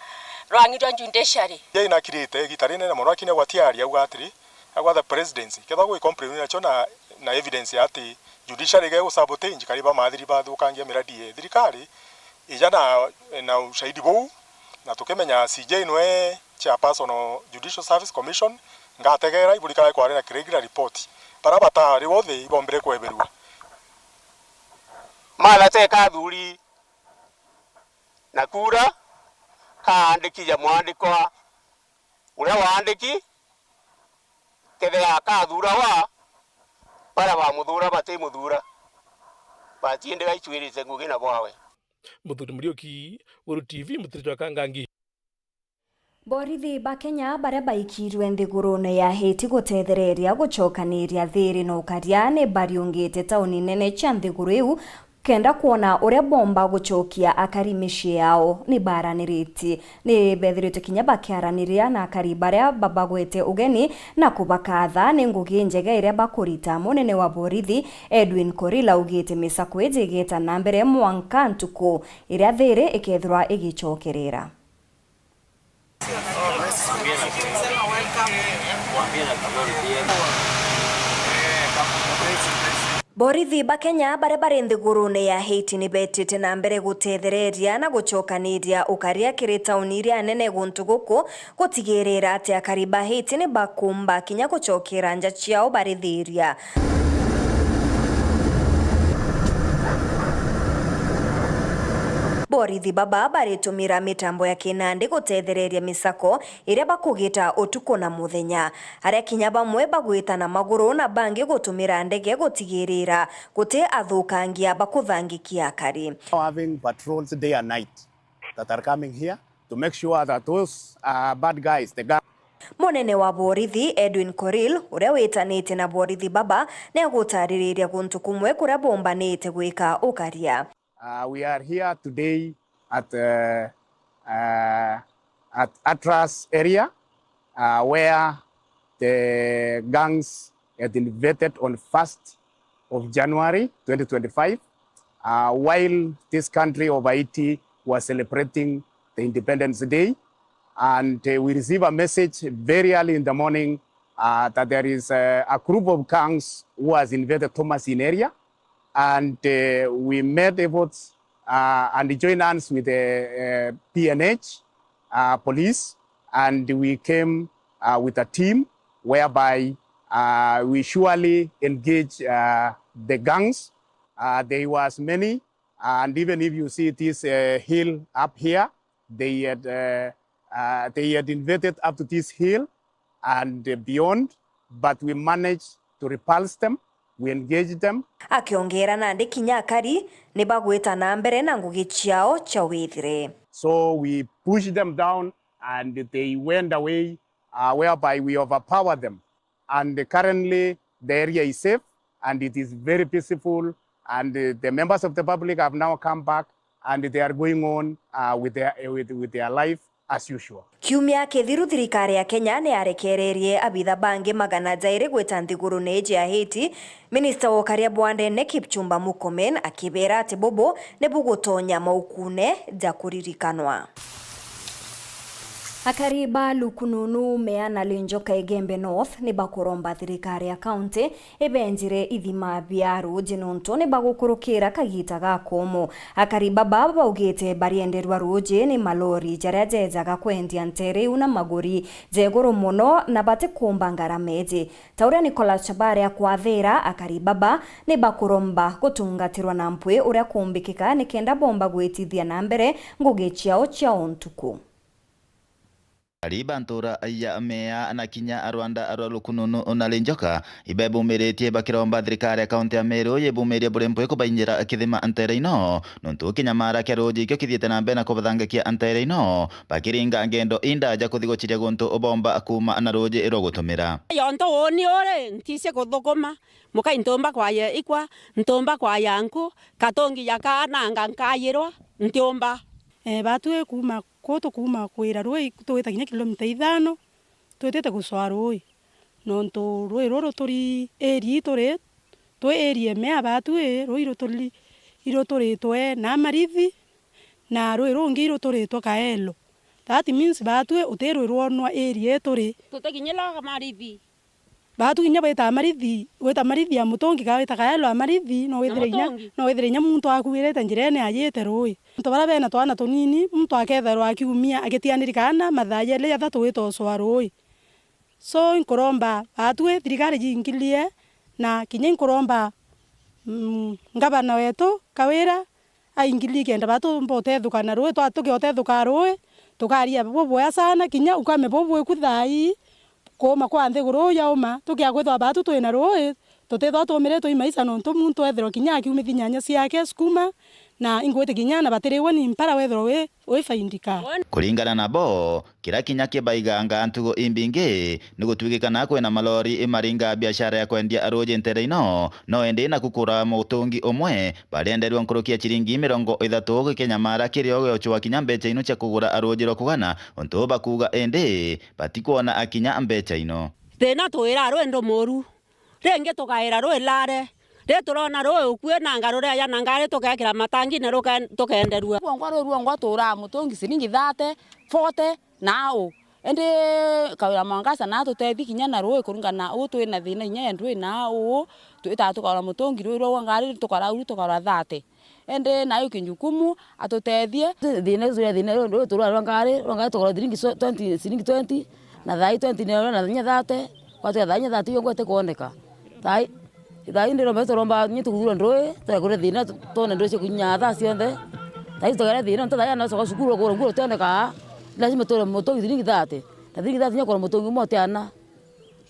rwang'i rwa judiciary. Iria inakirite igita rinene mono, lakini agwatiaria auga atiri, agwa the presidency, kethwa gwi complain nacio na, na evidence ya ati judiciary ge gusabotage, kari bamathiri bathukangia miradi ye thirikari, ija na, na ushahidi buu, na tukimenya C J nwe chairperson o Judicial Service Commission, ngategera iburikage kwari na clear report. Bara batari bothe ibombire kweberua. Martha teka athuri na kura kaandiki ja mwandikwa uria waandiki, kethira akathurawa, baria bamuthura batimuthura, batiendaga icwirite ngugi na bwawe. Muthuri Muriuki, Weru T V, Mutirito wa Kangangi. Borithi ba Kenya baria baikirwe nthigurune ya Haiti gutethereria gucokaniria thiri na ukaria ni bariungite tauni nene cia nthiguru iu kenda kwona uria bomba gucokia akari micii yao. Ni baraniritie, ni bethirite kinya bakiaraniria na akari baria babagwete ugeni na kubakatha ni ngugi njega iria bakurita. Munene wa borithi Edwin Koril augite misako iji igeta na mbere mwanka ntuku iria thiri ikethirwa igicokerera. Borithi ba Kenya baria bari nthigurune ya Haiti ni betite na mbere gutethereria na gucokaniria ukaria kiri tauni iria nene guntu guku, gutigirira ati akari ba Haiti ni bakumba kinya gucokera nja ciao barithiria. Borithi baba baritumira mitambo ya kinandi gutethereria misako iria bakugita utuku na muthenya, aria kinya bamwe bagwita na maguru na bangi gutumira ndege gutigirira guti athukangia bakuthangikia akari. Now having patrols day and night that are coming here to make sure that those, uh, bad guys, the gang. Munene wa borithi Edwin Koril, uria witanite na borithi baba, ni agutaririria guntu kumwe kuria bombanite gwika ukaria. Uh, we are here today at, uh, uh, at Atlas area, uh, where the gangs had invaded on first of January twenty twenty-five, uh, while this country of Haiti was celebrating the Independence Day. And, uh, we receive a message very early in the morning, uh, that there is, uh, a group of gangs who has invaded Thomasin area. And, uh, we made efforts, uh, and join hands with the, uh, P N H, uh, police, and we came, uh, with a team whereby, uh, we surely engage, uh, the gangs. Uh, there was many, And even if you see this, uh, hill up here, they had, uh, uh, they had invaded up to this hill and beyond, but we managed to repulse them, we engaged them. Akiongera nandi kinya akari ni bagwita na mbere na ngugi ciao cia withire. So we pushed them down and they went away, uh, whereby we overpowered them. And currently, the area is safe and it is very peaceful, and, uh, the members of the public have now come back and they are going on, uh, with their, with, with their life as usual. Kiumia kithiru, thirikari ya Kenya ni yarekererie abitha bangi magana jairi gwita nthigurune iji ya Haiti, minista wa ukaria bwa ndene Kipchumba Murkomen akibera ati bubu ni bugutonya maukune ja kuririkanwa. Akari ba Lukununu, Meana, Lenjoka, Igembe North ni bakuromba thirikari ya kaunti ibenjire ithima bia ruuji nontu ni bagukurukira kagita ga kuumu. Akari baba baugite barienderwa ruuji ni malori jaria jejaga kwendia ntere iu na maguri ja iguru mono na batikumba ngarama iji. Ta uria Nicholas Chabare akwathira, akari baba ni bakuromba gutungatirwa na mpwi uria kumbikika nikenda bomba gwitithia na mbere ngugi ciao cia o ntuku. Akari ba ntura ya Meea na kinya Rwanda rwa Lukununu na Lenjoka ibebumiritie bakiromba thirikari ya kaunti ya Meru yibumirie buri mpwi kubainjira kithima ntere ino, nontu kinyamara kia ruuji ikio kithiite na mbere na kubathangakia ntere ino, bakiringa ngendo indaja kuthi guciria guntu bomba kuuma na ruuji rwa gutumira. Yontu uuni uri, ntisi kuthukuma, mukai ntiumba kwaya ikwa, ntiumba kwaya nku, katungi ja kaananga nkayirwa, ntiumba. Eh, batwi kuuma kuu tukuuma kwira ruui, tugwita kinya kilomita ithano, twitite gucwaa ruui. Nontu ruui ruru turi area ii turi, twi area ime ya batwi, ruui ruturi, iruturitwe na Marithi, na ruui rungi iruturitwe Kaelo. That means batwi uti ruui rwonwa area ii turi. Tutikinyira Marithi. Batwi kinya bwita Marithi, gwita Marithi ya mutungi, ka wita Kaelo ya Marithi, no withire inya, mutungi, no withire inya muntu akuirite njirene ajite ruui. Antu baria bena twana tunini, muntu akethirwa akiumia agitianiri kaana mathaa jeli jathatu gwita ucwaa ruui. So, inkuromba batwi thirikari jingilie, na kinya inkuromba, mm, ngavana wetu Kawira aingilie kenda batu mbotethuka na ruui, twa-, tukiothethuka ruui, tukaria bubwea sana, kinya ukame bubu bwiku thaa ii, kuuma kwa nthiguru uu yauma, tukia kwithwa batu twina ruui, tutithwa tumiritwe i maisha nontu muntu ethirwa kinya akiumithi nyanya ciake, sukuma, na ingwitikia kinya ana batiriwa ni mpara wethirwa wi, wi faindika. Kuringana nabo, kiria kinya kibaiganga ntugo imbingi ni gutwikikana kwina malori imaringa biashara ya kwendia ruuji ntere ino, no indi na kukura mutungi umwe, barienderwa nkuruki ya ciringi mirongo ithatu, gikinyamara kirio giochwa kinya mbecha ino cia kugura ruuji rwa kugana, untu bakuuga indi batikwona akinya mbecha ino. Thina twira rwi ndu muru. Ringi tukaira rui lare, ri turona rui ukui na ngarure aja na ngari tukekira matangine ruke-, tukenderua. Rwongwa rui rwongwa turaa mutungi ciringi thirty, forty na au. Indi Kawira Mwangaza na atutethie kinya na rui kuringana na uu twina thina inya ya ndui na uu, twitaa tukagura mutungi rui rwa ngari tukara uru tukagura thirty. Indi nayo kijukumu atutethie. Thina icio ya thina icio, ndio turwa rwa ngari, rwa ngari tukora thiringi so-, twenty, siringi twenty, na thai twenty ni na thinya thate, kwatwa thai nya thate yo ngwete kuoneka. Thai, thai ndi romba turomba nyi tukuthura ndui, twekure thina, tuone ndui cia kunya thaa cionthe. Thai tukare thina, nto thai ana soka cukuru kura nguo tioneka. Lazima tore mutungi thiringi thate. Na thiringi thate nya kora mutungi mote ana.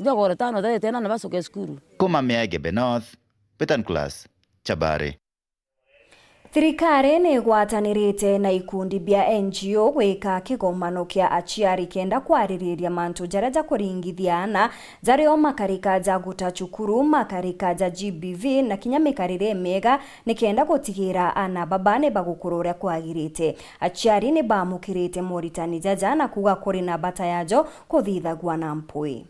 Nya kora tano thate tena na basoke cukuru. Kuma Meege Benoth, Peter Nicholas, Chabare. Thirikari ni igwatanirite na ikundi bia N G O gwika kigomano kia aciari kenda kwaririria mantu jaria jakuringithia aana jario makarika ja guta cukuru, makarika ja G B V na kinya mikarire miega nikenda gutigira aana baba ni bagukura uria kwagirite. Aciari ni baamukirite moritani jaja na kuuga kuri na bata yajo kuthithagua na mpwi.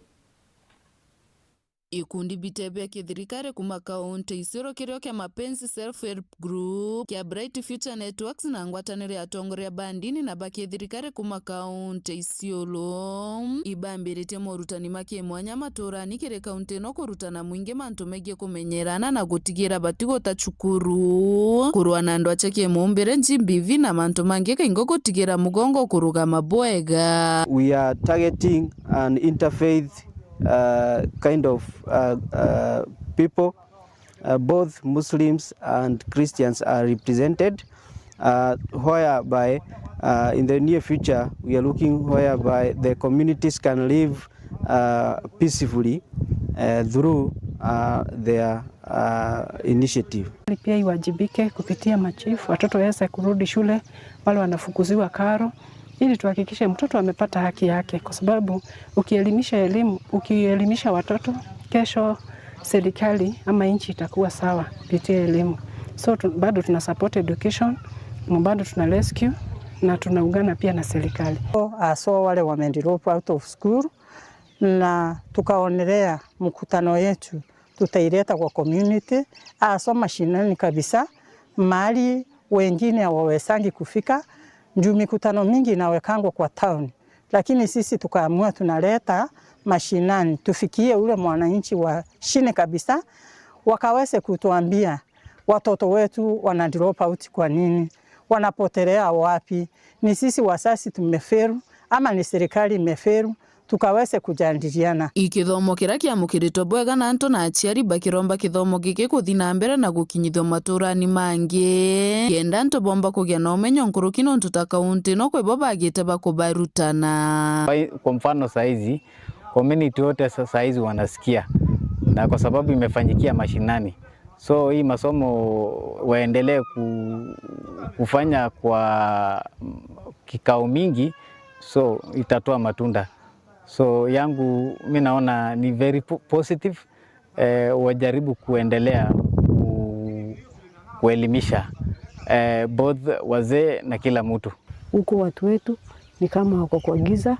Ikundi bite bia kithirikari kuma kaunti Isiolo kirio kia Mapenzi Self Help Group, kia Bright Future Networks na ngwataniro ya atongoria ba ndini na ba kithirikari kuma kaunti Isiolo ibambiritie morutani ma kimwanya maturani kiri kaunti ino kurutana mwingi mantu megii kumenyerana na gutigira batiguta cukuru, kurua na ndwaa cia kimumbire, G B V na mantu mangi kaingi gutigira mugongo kurugama bwega. We are targeting an interfaith uh, kind of uh, uh, people Uh, both Muslims and Christians are represented, uh, whereby, uh, in the near future, we are looking whereby the communities can live, uh, peacefully, uh, through, uh, their, uh, initiative. Pia iwajibike kupitia machifu, watoto waweze kurudi shule, wale wanafukuziwa karo, ili tuhakikishe mtoto amepata haki yake, kwa sababu ukielimisha elimu, ukielimisha watoto, kesho serikali ama nchi itakuwa sawa kupitia elimu. So tu-, bado tuna support education, na bado tuna rescue, na tunaungana pia na serikali. Haswa wale wame drop out of school, na tukaonelea mkutano yetu tutaileta kwa community, haswa mashinani kabisa, mahali wengine hawawesangi kufika, juu mikutano mingi inawekangwa kwa town, lakini sisi tukaamua tunaleta mashinani, tufikie ule mwananchi wa chini kabisa, wakaweze kutuambia watoto wetu wana drop out kwa nini, wanapotelea wapi, ni sisi wasasi tumefail ama ni serikali imefail, tukaweze kujadiliana. I kithomo kiria kiamukiritwe bwega na antu na aciari bakiromba kithomo giki kuthi na mbere na gukinyithua maturani mangi, kenda antu bomba kugia na umenyo nkuruki nontu ta kaunti no kwi bo bagite bakubarutana. Kwa, kwa mfano saizi, community wote sa-, saizi wanasikia, na kwa sababu imefanyikia mashinani, so hii masomo waendelee ku-, kufanya kwa kikao mingi, so itatoa matunda. So yangu mi naona ni very po-, positive, eh, wajaribu kuendelea ku-, kuelimisha, eh, both wazee na kila mtu. Huku watu wetu ni kama wako kwa giza,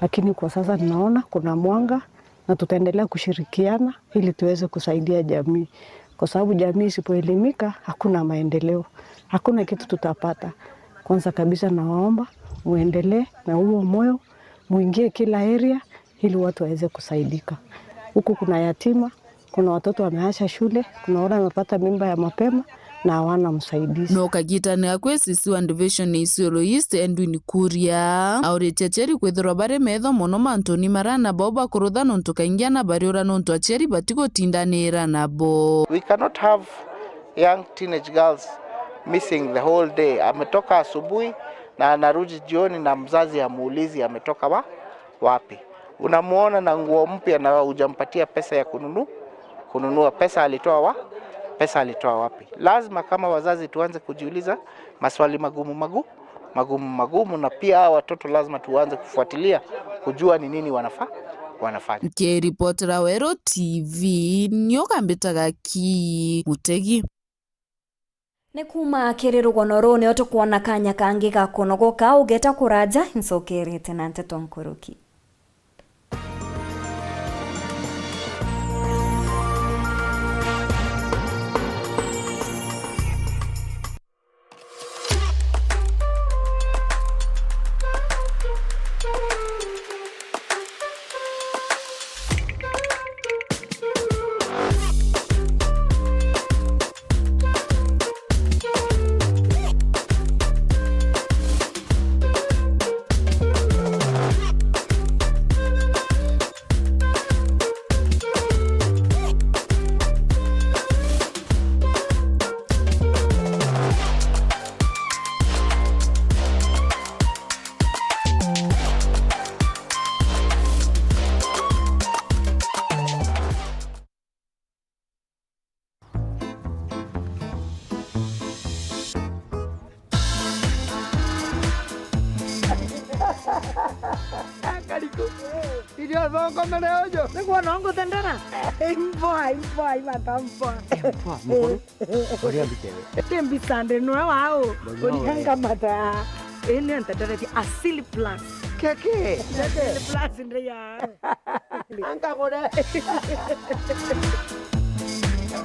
lakini kwa sasa tunaona kuna mwanga na tutaendelea kushirikiana ili tuweze kusaidia jamii, kwa sababu jamii isipoelimika hakuna maendeleo, hakuna kitu tutapata. Kwanza kabisa nawaomba muendelee na huo moyo, muingie kila area ili watu waweze kusaidika. Huku kuna yatima, kuna watoto wameacha shule, kuna wale wamepata mimba ya mapema na hawana msaidizi. No kagitane gakwe S C wa Division ya Isiolo East, Edwin Kuria, auritie aciari kwithirwa bari metho mono mantuni maria ana bao bakurutha nontu kaingi ana bariura nontu aciari batigutindanira nabo. We cannot have young teenage girls missing the whole day. Ametoka asubuhi na anarudi jioni na mzazi hamuulizi ametoka wa-, wapi. Unamuona na nguo mpya na hujampatia pesa ya kununu-, kununua. Pesa alitoa wa-, pesa alitoa wapi? Lazima kama wazazi tuanze kujiuliza maswali magumu magu-, magumu magumu, na pia hawa watoto lazima tuanze kufuatilia kujua ni nini wanafa-, wanafanya. Nkiripotera Weru T V, nio kambitaga ki Mutegi. Ni kuuma kiri rugono ruu nio tukwona kanya kangi ga kunogoka ugeta kuraja, ncokerete na nteto nkuruki. Kariku. Irio thongo mere uju. Niguo no nguthendera. Imboa, imboa, imata mboa. Imboa, mukuru. Uria mbitewe. Ti mbica ndi nwe wau. Urianga mata. Ii ni nteteretie Asili Plus. Keke. Asili Plus ndi ya. Ankagure.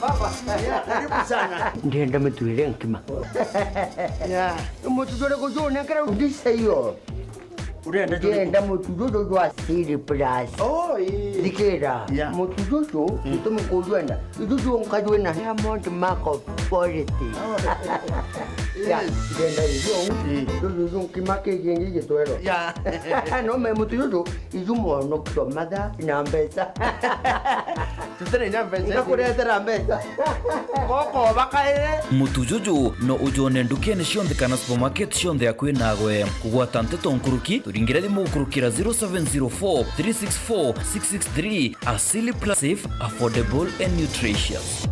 Baba, karibu sana. Ndienda mutwire nkima. Ya. Mutu jure kujune kara ndise iyo. Urenda jure. Ndienda mutu juju jwa Asili Plus. Oh, ii. Thikira. Ya. Mutu juju, mm, gitumi kujwenda. Juju nkajwina Diamond Mark of Quality. Oh. Ya, ndenda irio. Mm. Juju, juju, nkima kiki ngi gitwero. Ya. No me mutu juju, iju mwonokia matha na mbeca. Tutene nya mbeca. Ngakuretera mbeca. Goko bakaire. Mutu juju no ujone ndukene cionthe kana supermarket cionthe akui nagwe. Kugwata nteto nkuruki, turingire thimu gukurukira zero seven zero four, three six four, six six three. Asili Plus, safe, affordable and nutritious.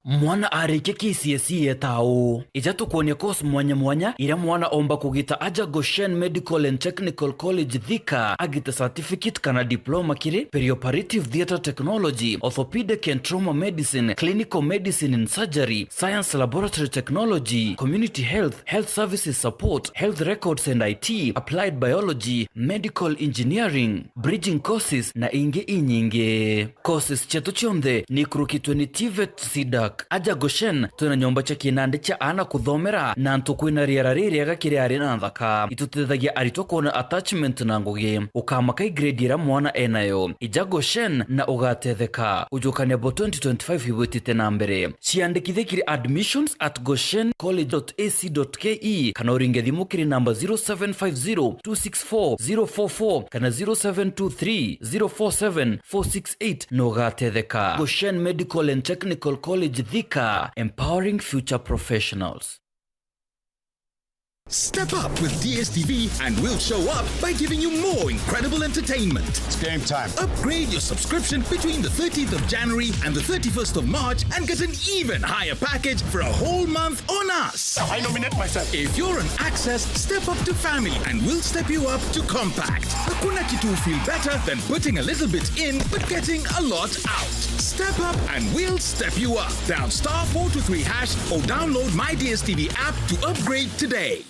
Mwana arikia K C S E eta uu? Ija tukwonia course mwanya mwanya iria mwana omba kugita aja Goshen Medical and Technical College Thika, agite certificate kana diploma kiri perioperative theatre technology, orthopedic and trauma medicine, clinical medicine and surgery, science laboratory technology, community health, health services support, health records and I T, applied biology, medical engineering, bridging courses na ingi inyingi. Courses cietu cionthe ni ikurukitwe ni TVET, CDAC. Aja Goshen, twina nyomba cia kinandi cia aana kuthomera na antu kwina riera ririega kiri ari na nthaka. Itutethagia aritwa kwona attachment na ngugi. Ukamaka i grade iria mwana enayo. Ija Goshen na ugatetheka. Ujukania bo twenty twenty-five ibwitite na mbere. Ciandikithie kiri admissions at goshen college dot A C dot K E kana uringe thimu kiri namba zero seven five zero two six four zero four four kana zero seven two three zero four seven four six eight na ugatetheka. Goshen Medical and Technical College Thika, empowering future professionals. Step up with D S T V and we'll show up by giving you more incredible entertainment. It's game time. Upgrade your subscription between the thirteenth of January and the thirty-first of March and get an even higher package for a whole month on us. I nominate myself. If you're on Access, step up to family and we'll step you up to compact. Hakuna kitu feel better than putting a little bit in but getting a lot out. Step up and we'll step you up. Dial star four two three hash or download My D S T V app to upgrade today.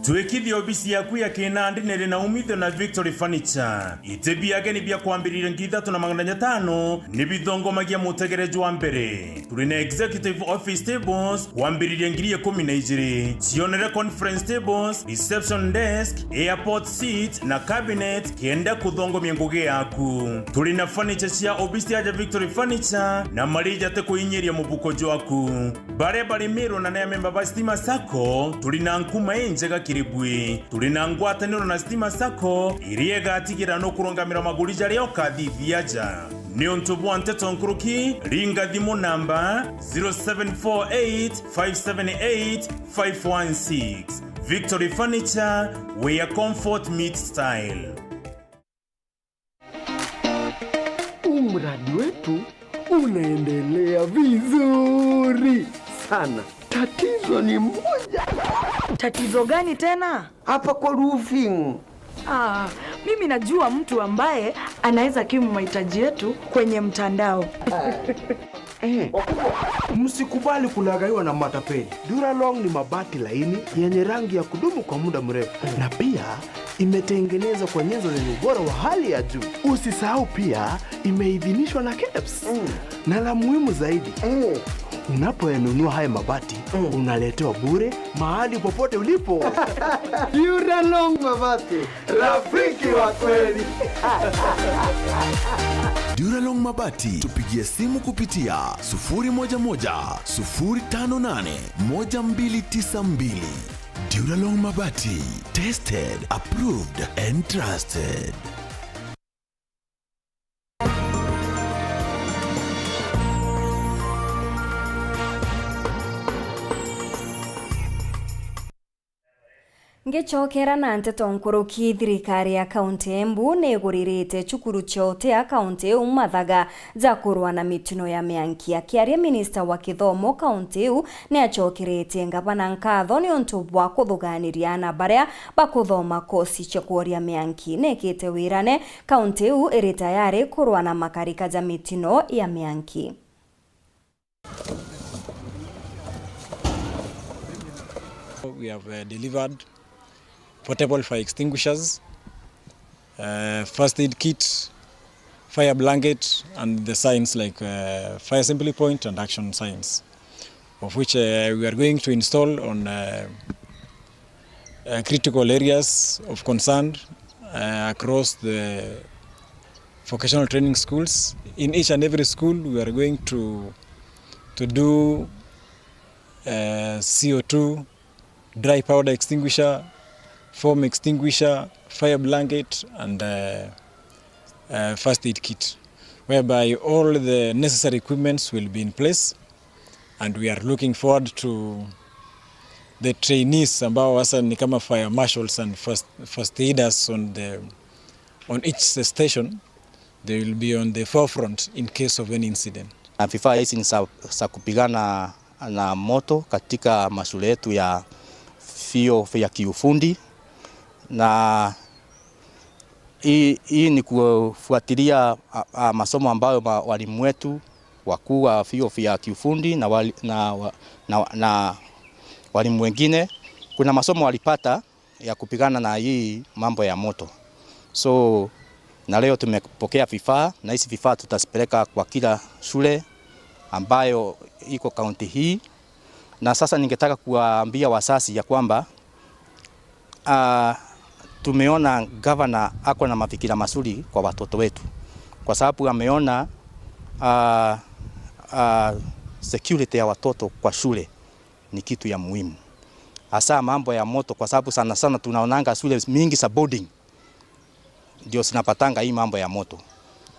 Twikithia obisi yaku ya kinandi niri na umithio na Victory Furniture. Iti bia ageni bia kwambiriria ngiri ithatu na magana jatano ni bithongomagia mutegere jwa mbere. Turi na executive office tables kwambiriria ngiri ikumi na ijiri. Cionere conference tables, reception desk, airport seat na cabinet kenda kuthongomia ngugi yaku. Turi na furniture cia obisi aja Victory Furniture na marija ti kuinyiria mubuko jwaku. Baria bari Miru na ni amemba ba Stima Sacco, turi na nkuma injega kiri bwi. Turi na ngwataniro na Stima Sacco, iria igatigira nukurungamira maguri jaria ukathithia aja. Niuntu bwa nteto nkuruki, ringa thimu namba zero seven four eight five seven eight five one six. Victory Furniture, where comfort meets style. Huu mradi wetu unaendelea vizuri sana. Tatizo ni moja. Tatizo gani tena? Hapa kwa roofing. Ah, mimi najua mtu ambaye anaweza kimu mahitaji yetu kwenye mtandao. Eh. Msikubali kulaghaiwa na matapeli. Duralong ni mabati laini yenye rangi ya kudumu kwa muda mrefu, na pia imetengenezwa kwa nyenzo zenye ubora wa hali ya juu. Usisahau pia imeidhinishwa na kebs. Mm. Na la muhimu zaidi, mm, unapoyanunua haya mabati, mm, unaletewa bure mahali popote ulipo. Duralong Mabati, rafiki wa kweli. Duralong Mabati, tupigie simu kupitia sufuri moja moja, sufuri tano nane, moja mbili tisa mbili. Duralong Mabati, tested, approved and trusted. Ngicokera na nteto nkuruki, thirikari ya kaunti ya Embu ni iguririte cukuru ciote a kaunti iu mathaga ja kurwa na mitino ya mianki. Akiaria, minista wa kithomo kaunti iu ni acokeretie ngavana nkatho niuntu bwa kuthuganiria aana baria bakuthoma kosi cia kworia mianki. Nikite wirane, kaunti iu iri tayari kurwa na makarika ja mitino ya mianki. We have, uh, delivered portable fire extinguishers, uh, first aid kit, fire blanket, and the signs like, uh, fire assembly point and action signs, of which, uh, we are going to install on, uh, uh, critical areas of concern, uh, across the vocational training schools. In each and every school, we are going to to do, uh, C O two, dry powder extinguisher, foam extinguisher, fire blanket, and, uh, uh, first aid kit, whereby all the necessary equipments will be in place, and we are looking forward to the trainees ambao sasa ni kama fire marshals and first, first aiders on the, on each station, they will be on the forefront in case of any incident. Na vifaa hizi ni za, za kupigana na moto katika mashule yetu ya vyuo vya kiufundi, na hii, hii ni kufuatilia, a, a, masomo ambayo ma, walimu wetu wakuu wa vyuo vya kiufundi na wali-, na wa-, na, na walimu wengine, kuna masomo walipata ya kupigana na hii mambo ya moto. So, na leo tumepokea vifaa, na hizi vifaa tutazipeleka kwa kila shule ambayo iko kaunti hii. Na sasa ningetaka kuwaambia wazazi ya kwamba, ah, tumeona gavana ako na mafikira mazuri kwa watoto wetu, kwa sababu ameona, ah, ah, security ya watoto kwa shule ni kitu ya muhimu, hasa mambo ya moto, kwa sababu sana sana tunaonanga shule mingi za boarding ndio zinapatanga hii mambo ya moto,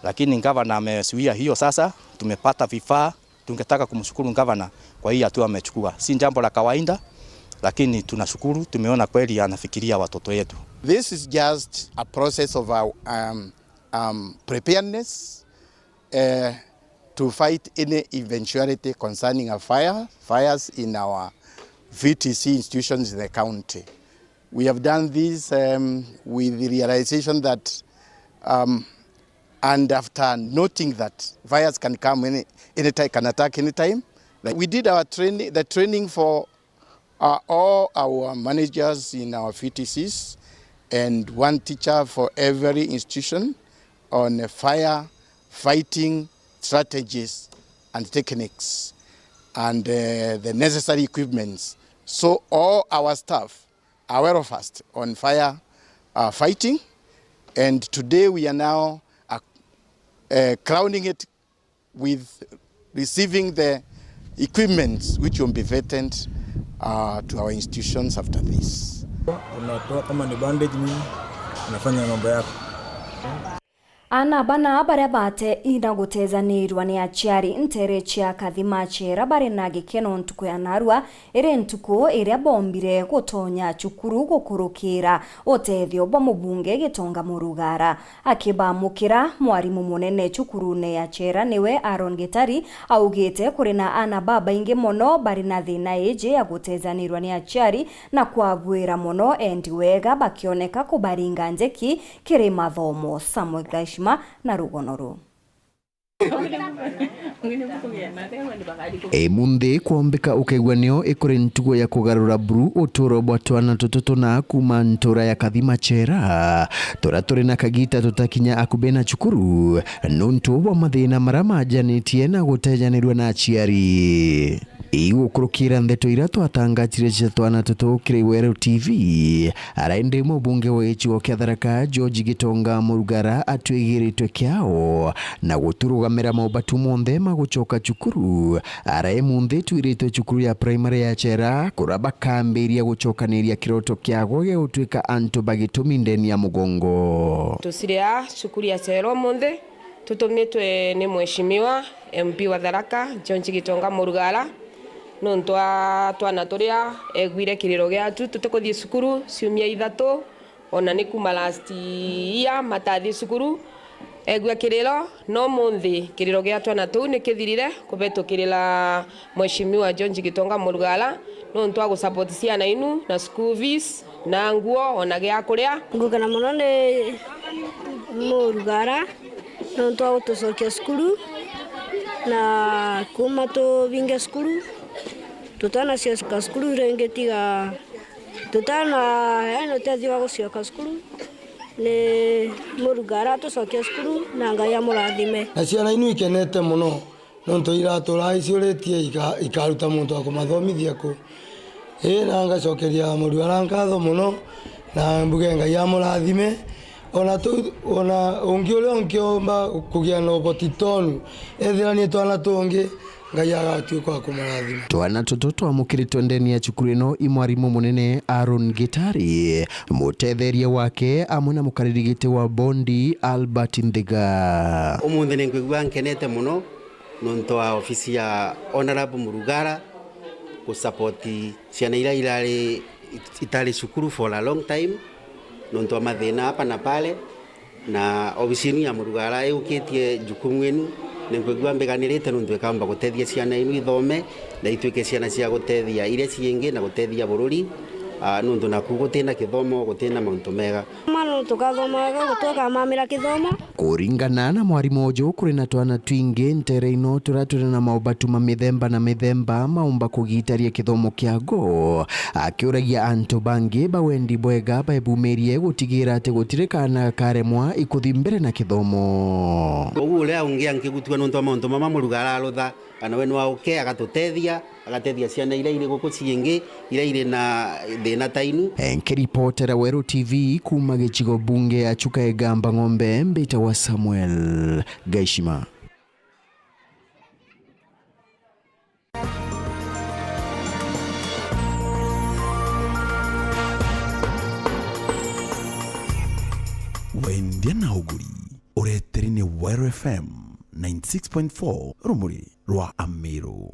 lakini gavana amezuia hiyo. Sasa tumepata vifaa, tungetaka kumshukuru gavana kwa hii hatua amechukua. Si jambo la kawaida, lakini tunashukuru, tumeona kweli anafikiria watoto yetu. This is just a process of our, um, um, preparedness, uh, to fight any eventuality concerning a fire, fires in our V T C institutions in the county. We have done this, um, with the realization that, um, and after noting that fires can come any, any time, can attack any time, like, we did our training, the training for, uh, all our managers in our V T Cs and one teacher for every institution on, uh, fire fighting strategies and techniques and, uh, the necessary equipments. So all our staff are well versed on fire, uh, fighting, and today we are now, uh, uh, crowning it with receiving the equipments which will be vetted, uh, to our institutions after this. Unatoa kama ni bandage nini, unafanya mambo yako. Aana bana baria bate ina gutethaniirua ni aciari nteere cia Kathima Chera bari na gikeno ntuku ya naarua, iri ntuku iria boombire gutonya cukuru gukurukira utethio bwa mubunge Gitonga Murugara. Akibamukira, mwarimu munene cukurune ya Chera niwe Aaron Gitari augite kuri na aana babaingi mono bari na thina iji ya gutethaniirua ni aciari na kwagwira mono endi wega bakioneka kubaringa njeki kiri mathomo. Samuel Gaishima na rugono ruu. Imunthi kwombika ukaigua nio ikuri ntugo ya kugarura buru uturo bwa twana tutu tuna kuma ntura ya Kathima Chera, turia turi na kagita tutakinya akubi na cukuru, nuntu bwa mathina maria majanitie na gutejanirua na aciari. Igukurukira ndeto iria twatangatire cia twana tutu kiri Weru T V, araindi mubunge wa gicigo kia Tharaka, George Gitonga Murugara, atwigiritwe kiao na guturugamira maubatu monthe ma gucoka cukuru. Arai munthi twiritwe cukuru ya primary ya Chera, kuria bakambiria gucokaniria kiroto kiago gia gutuika antu ba gitumi ndeni ya mugongo. Tuciria cukuru ya Chera umunthi, tutumitwe ni Mheshimiwa M P wa Tharaka, George Gitonga Murugara, nontu wa twana turia egwire kiriro giatu tutikuthii cukuru ciumia ithatu, ona ni kuma last year matathi cukuru, egua kiriro, no munthi kiriro gia twana tuu nikithirire kubetukirira Mheshimiwa George Gitonga Murugara, nontu wa gusupport ciana inu na school fees, na nguo, ona gia kuria. Ngukena mono ni Murugara nontu wa gutucokia cukuru, na kuma tubinge cukuru, tutanacoka cukuru ringi tiga tutana, yani, utethio wa gucoka cukuru. Ni Murugara atucokia cukuru na Ngai amurathime. Na ciana inu ikenete mono. Nontu iratura aiciuritie ika-, ikaruta muntu wa kumathomithia ku. Ii, na ngacokeria Murugara nkatho mono, na mbuge Ngai amurathime. Ona tu, ona ungi uria ungiomba kugia na uboti tonu, ethira ni twana tungi, Ngai agatuĩka wa kũmarathima. Twana tũtũ twamukiritwe ndeni ya cukuru ino i mwarimu munene Aaron Gitari, mutetheria wake amwe na mukariri giti wa bondi Albert Nthiga. Umuthi ni nkwigua nkenete muno nontu wa ofisi ya Honourable Murugara ku support ciana iria irari itari cukuru for a long time nontu wa mathina hapa na pale. Na obisi yenu ya Murugara yukitie jukumu yenu, ni nkwigua mbiganirite nontu ikamba gutethia ciana yenu ithome na ituike ciana cia gutethia iria ciingi na gutethia bururi, ah, nontu naku gutina kithomo, gutina mauntu mega. Manu tukathoma wega, tukamamira kithomo. Kuringana na mwarimu uju, kuri na twana twingi ntere ino turia turi na maubatu ma mithemba na mithemba maumba kugitaria kithomo kiago. Akiuragia antu bangi ba wendi bwega baebumirie gutigira ati gutiri kaana gakaremwa ikuthi mbere na kithomo. Koguo uria ungi ankibutua nontu wa mauntu mama Murugara arutha, kana we no auke agatutethia, agatethia ciana iria iri guku ciingi, iria iri na thina ta inu. Nkiripotera Weru T V kuuma gicigo bunge ya Chuka Igamba Ng'ombe, mbitagwa Samuel Gaishima. Wendia na uguri ureteri ni Weru F M ninety six point four, rumuri rwa Amiru.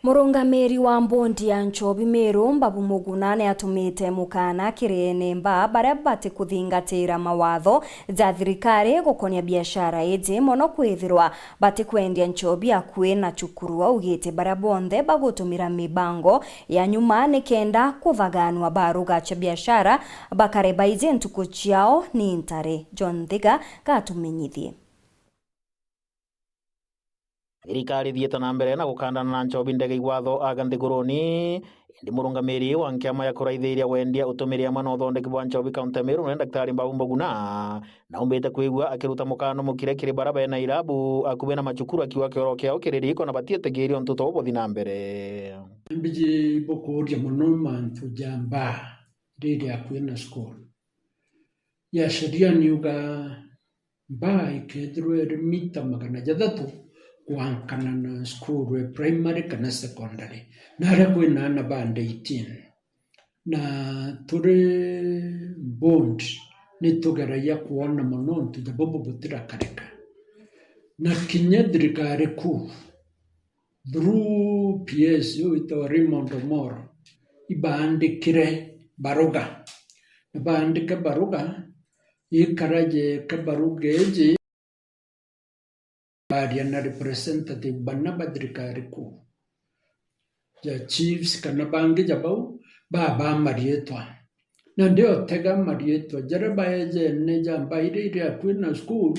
Murungamiri wa mbondi ya Nchobi Miru, Mbabu Muguna, ni atumite mukana kiri ene mbaa baria batikuthingatira mawatho ja thirikari gukonia biashara iji, mono kwithirwa batikwendia nchobi akui na cukuru. Augite baria bonthe bagutumira mibango ya nyuma nikenda kuthaganua baruga cia biashara bakare baiji ntuku ciao ni ntare. John Thiga gatumenyithie. Thirikari ithiite na mbere na gukandana na nchobi ndege igwatho aga nthiguruni, indi murungamiri wa nkiama ya kuraithiria wendia, utumiri amwe na uthondeki bwa nchobi kaunti ya Meru, nwe Daktari Mbabu Muguna, naumbite kwigua akiruta mukano mukire kiri bara bena irabu akubi na macukuru, akiuga kioro kiao kiri riko na batietigiria untu tou buthi na mbere. Mbiji bukuuria mono mantu ja mbaa riri akui na cukuru. Ya sheria niuga mbaa ikethirwa iri mita magana jathatu kwankana na cukuru e primary kana secondary, na aria kwina aana ba under eighteen. Na turi board nitugeragia kwona mono untu ja bubu butirakarika. Na kinya thirikari kuu through P S witawa Raymond Omoro, ibaandikire baruga. Na baandike baruga, ikara jeka baruga iji, baria na representative bana ba thirikari kuu, ja chiefs kana bangi ja bau, babaa mariitwa. Na ndiotega mariitwa jaria baejene ja mbaa iria iri akui na cukuru,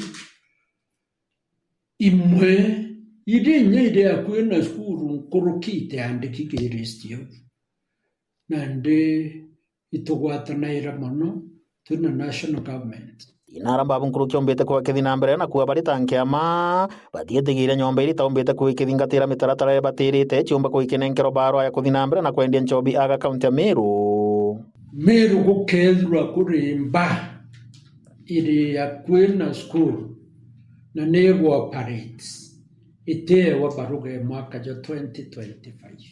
imwe iria inya iri akui na cukuru nkuruki itiandiki ki list iu. Nandi itugwatanaira mono twina national government. Inara Mbabu nkuruki aumbite kuga kithi na mbere na kuuga bari ta nkiama batietigiire nyomba iria itaumbite kuga ikithingatira mitaratara iria ibatirite ciumba kuga ikinenkerwa barua ya kuthi na mbere na kwendia nchobi aga kaunti ya Meru. Meru gukethirwa kuri mbaa iri akui na cukuru na ni igwa operate, itiewa baruga e mwaka jwa twenty twenty-five.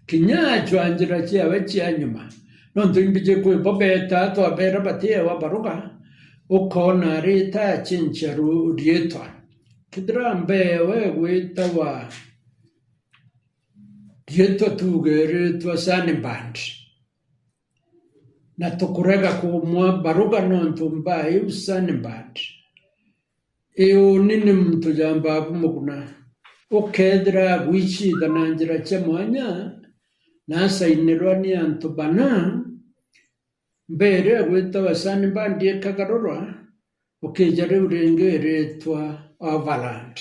Kinya ajwa njira ciawe cia nyuma, nontu imbiji kwi bo beeta twabera batiewa baruga, ukoona arita achinchia ru-, riitwa. Kethira mbeewe gwitawa riitwa tuge ritwa Sunbird, na tukurega kumwa baruga nontu mbaa iu Sunbird iuni ni muntu ja Mbabu Muguna, ukethira agwicitha na njira cia mwanya, na asainirwa ni antu bana, mbaa iria igwitawa Sunbird ikagarurwa, ukija riu ringi iritwa Overland,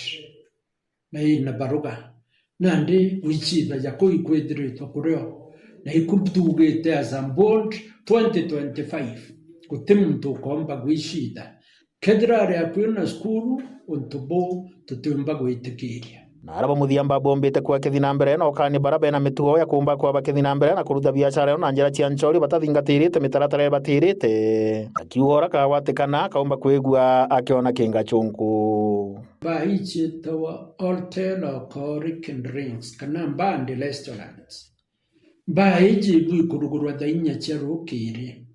na ina baruga. Nandi gwicitha ja kuu ikwithiritwe kurio, na iku tuugite as a board twenty twenty-five, guti muntu ukoomba gwicitha. Kethira ari akui na cukuru, untu buu tutiumba gwitikiria. Na aria ba muthia mbabombite kwa kithi na mbere na ukani bara bena mitugo ya kumba kwa bakithi na mbere na kuruta biashara yo na njira cia nchori batathingatirite mitaratara iria batirite. Akiuga ura kagwatikana akaumba kwigua akiona kinga chunku. Baa iji itawa Hotel Alcoholic Drinks kana Bar and Restaurants. Baa iji ibu ikurugurwa thaa inya cia rukiri.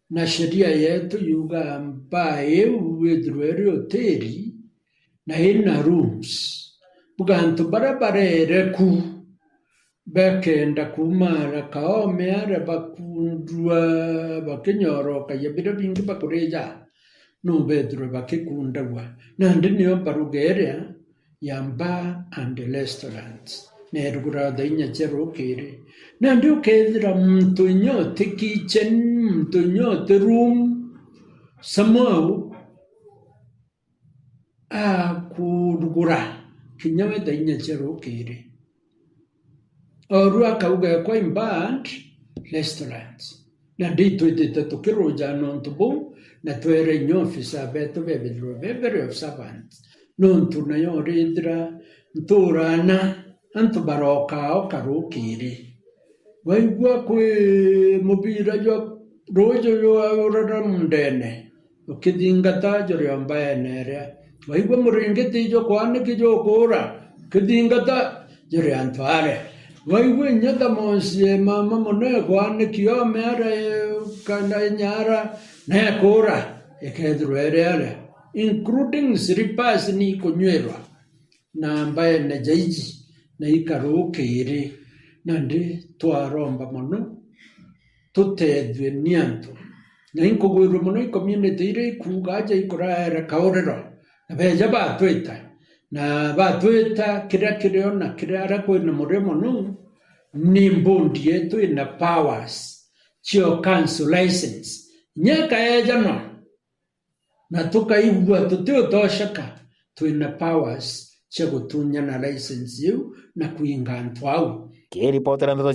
Na sheria yetu yuga baa iu ithirwe iri hoteli na ina rooms. Buga antu baria bareere ku, bakenda kuuma ara kaome aria bakundua bakinyorokagia biria bingi bakurija, no bethirwe bakikundagua. Nandi nio mbaruga iria ya Bar and Restaurants. Na irugurwa thaa inya cia rukiri. Nandi ukethira muntu inya uti kitchen, muntu inya uti room, somehow akurugura kinya we thaa inya cia rukiri. Oru akauga ekwa in Bar and Restaurants. Na ndi twitite tukiruja nontu buu, na twere inya officer betu bebithirwe be very observant. Nontu nayo urithira nturana antu barokaa oka rukiri. Waigua kwi mubira jwa ruuju jwaurara mundene, ukithingata juri o mbaene iria. Waigua muringiti jukwaniki jukuura, ukithingata juri antu aria. Waigua inya thamosi e mama mono ekwaniki ome ara e-, kana inya ara na ekuura, ikethirwa iri aria, including slippers ni ikunyuirwa na mbaene jaiji na ikarukiri. Nandi twaromba mono tutethue ni antu. Na inkugwirua mono i community iria ikuuga aja ikuraere kauriro, na beja batwita, na batwita kiria kirio na kiria aria kwina murio mono, ni mbundi yetu ina powers cio council license. Inya ikaejanwa na tukaigua tutiutosheka, twina powers cia gutunyana license iu na kwinga antu au. Kiripotera ndeto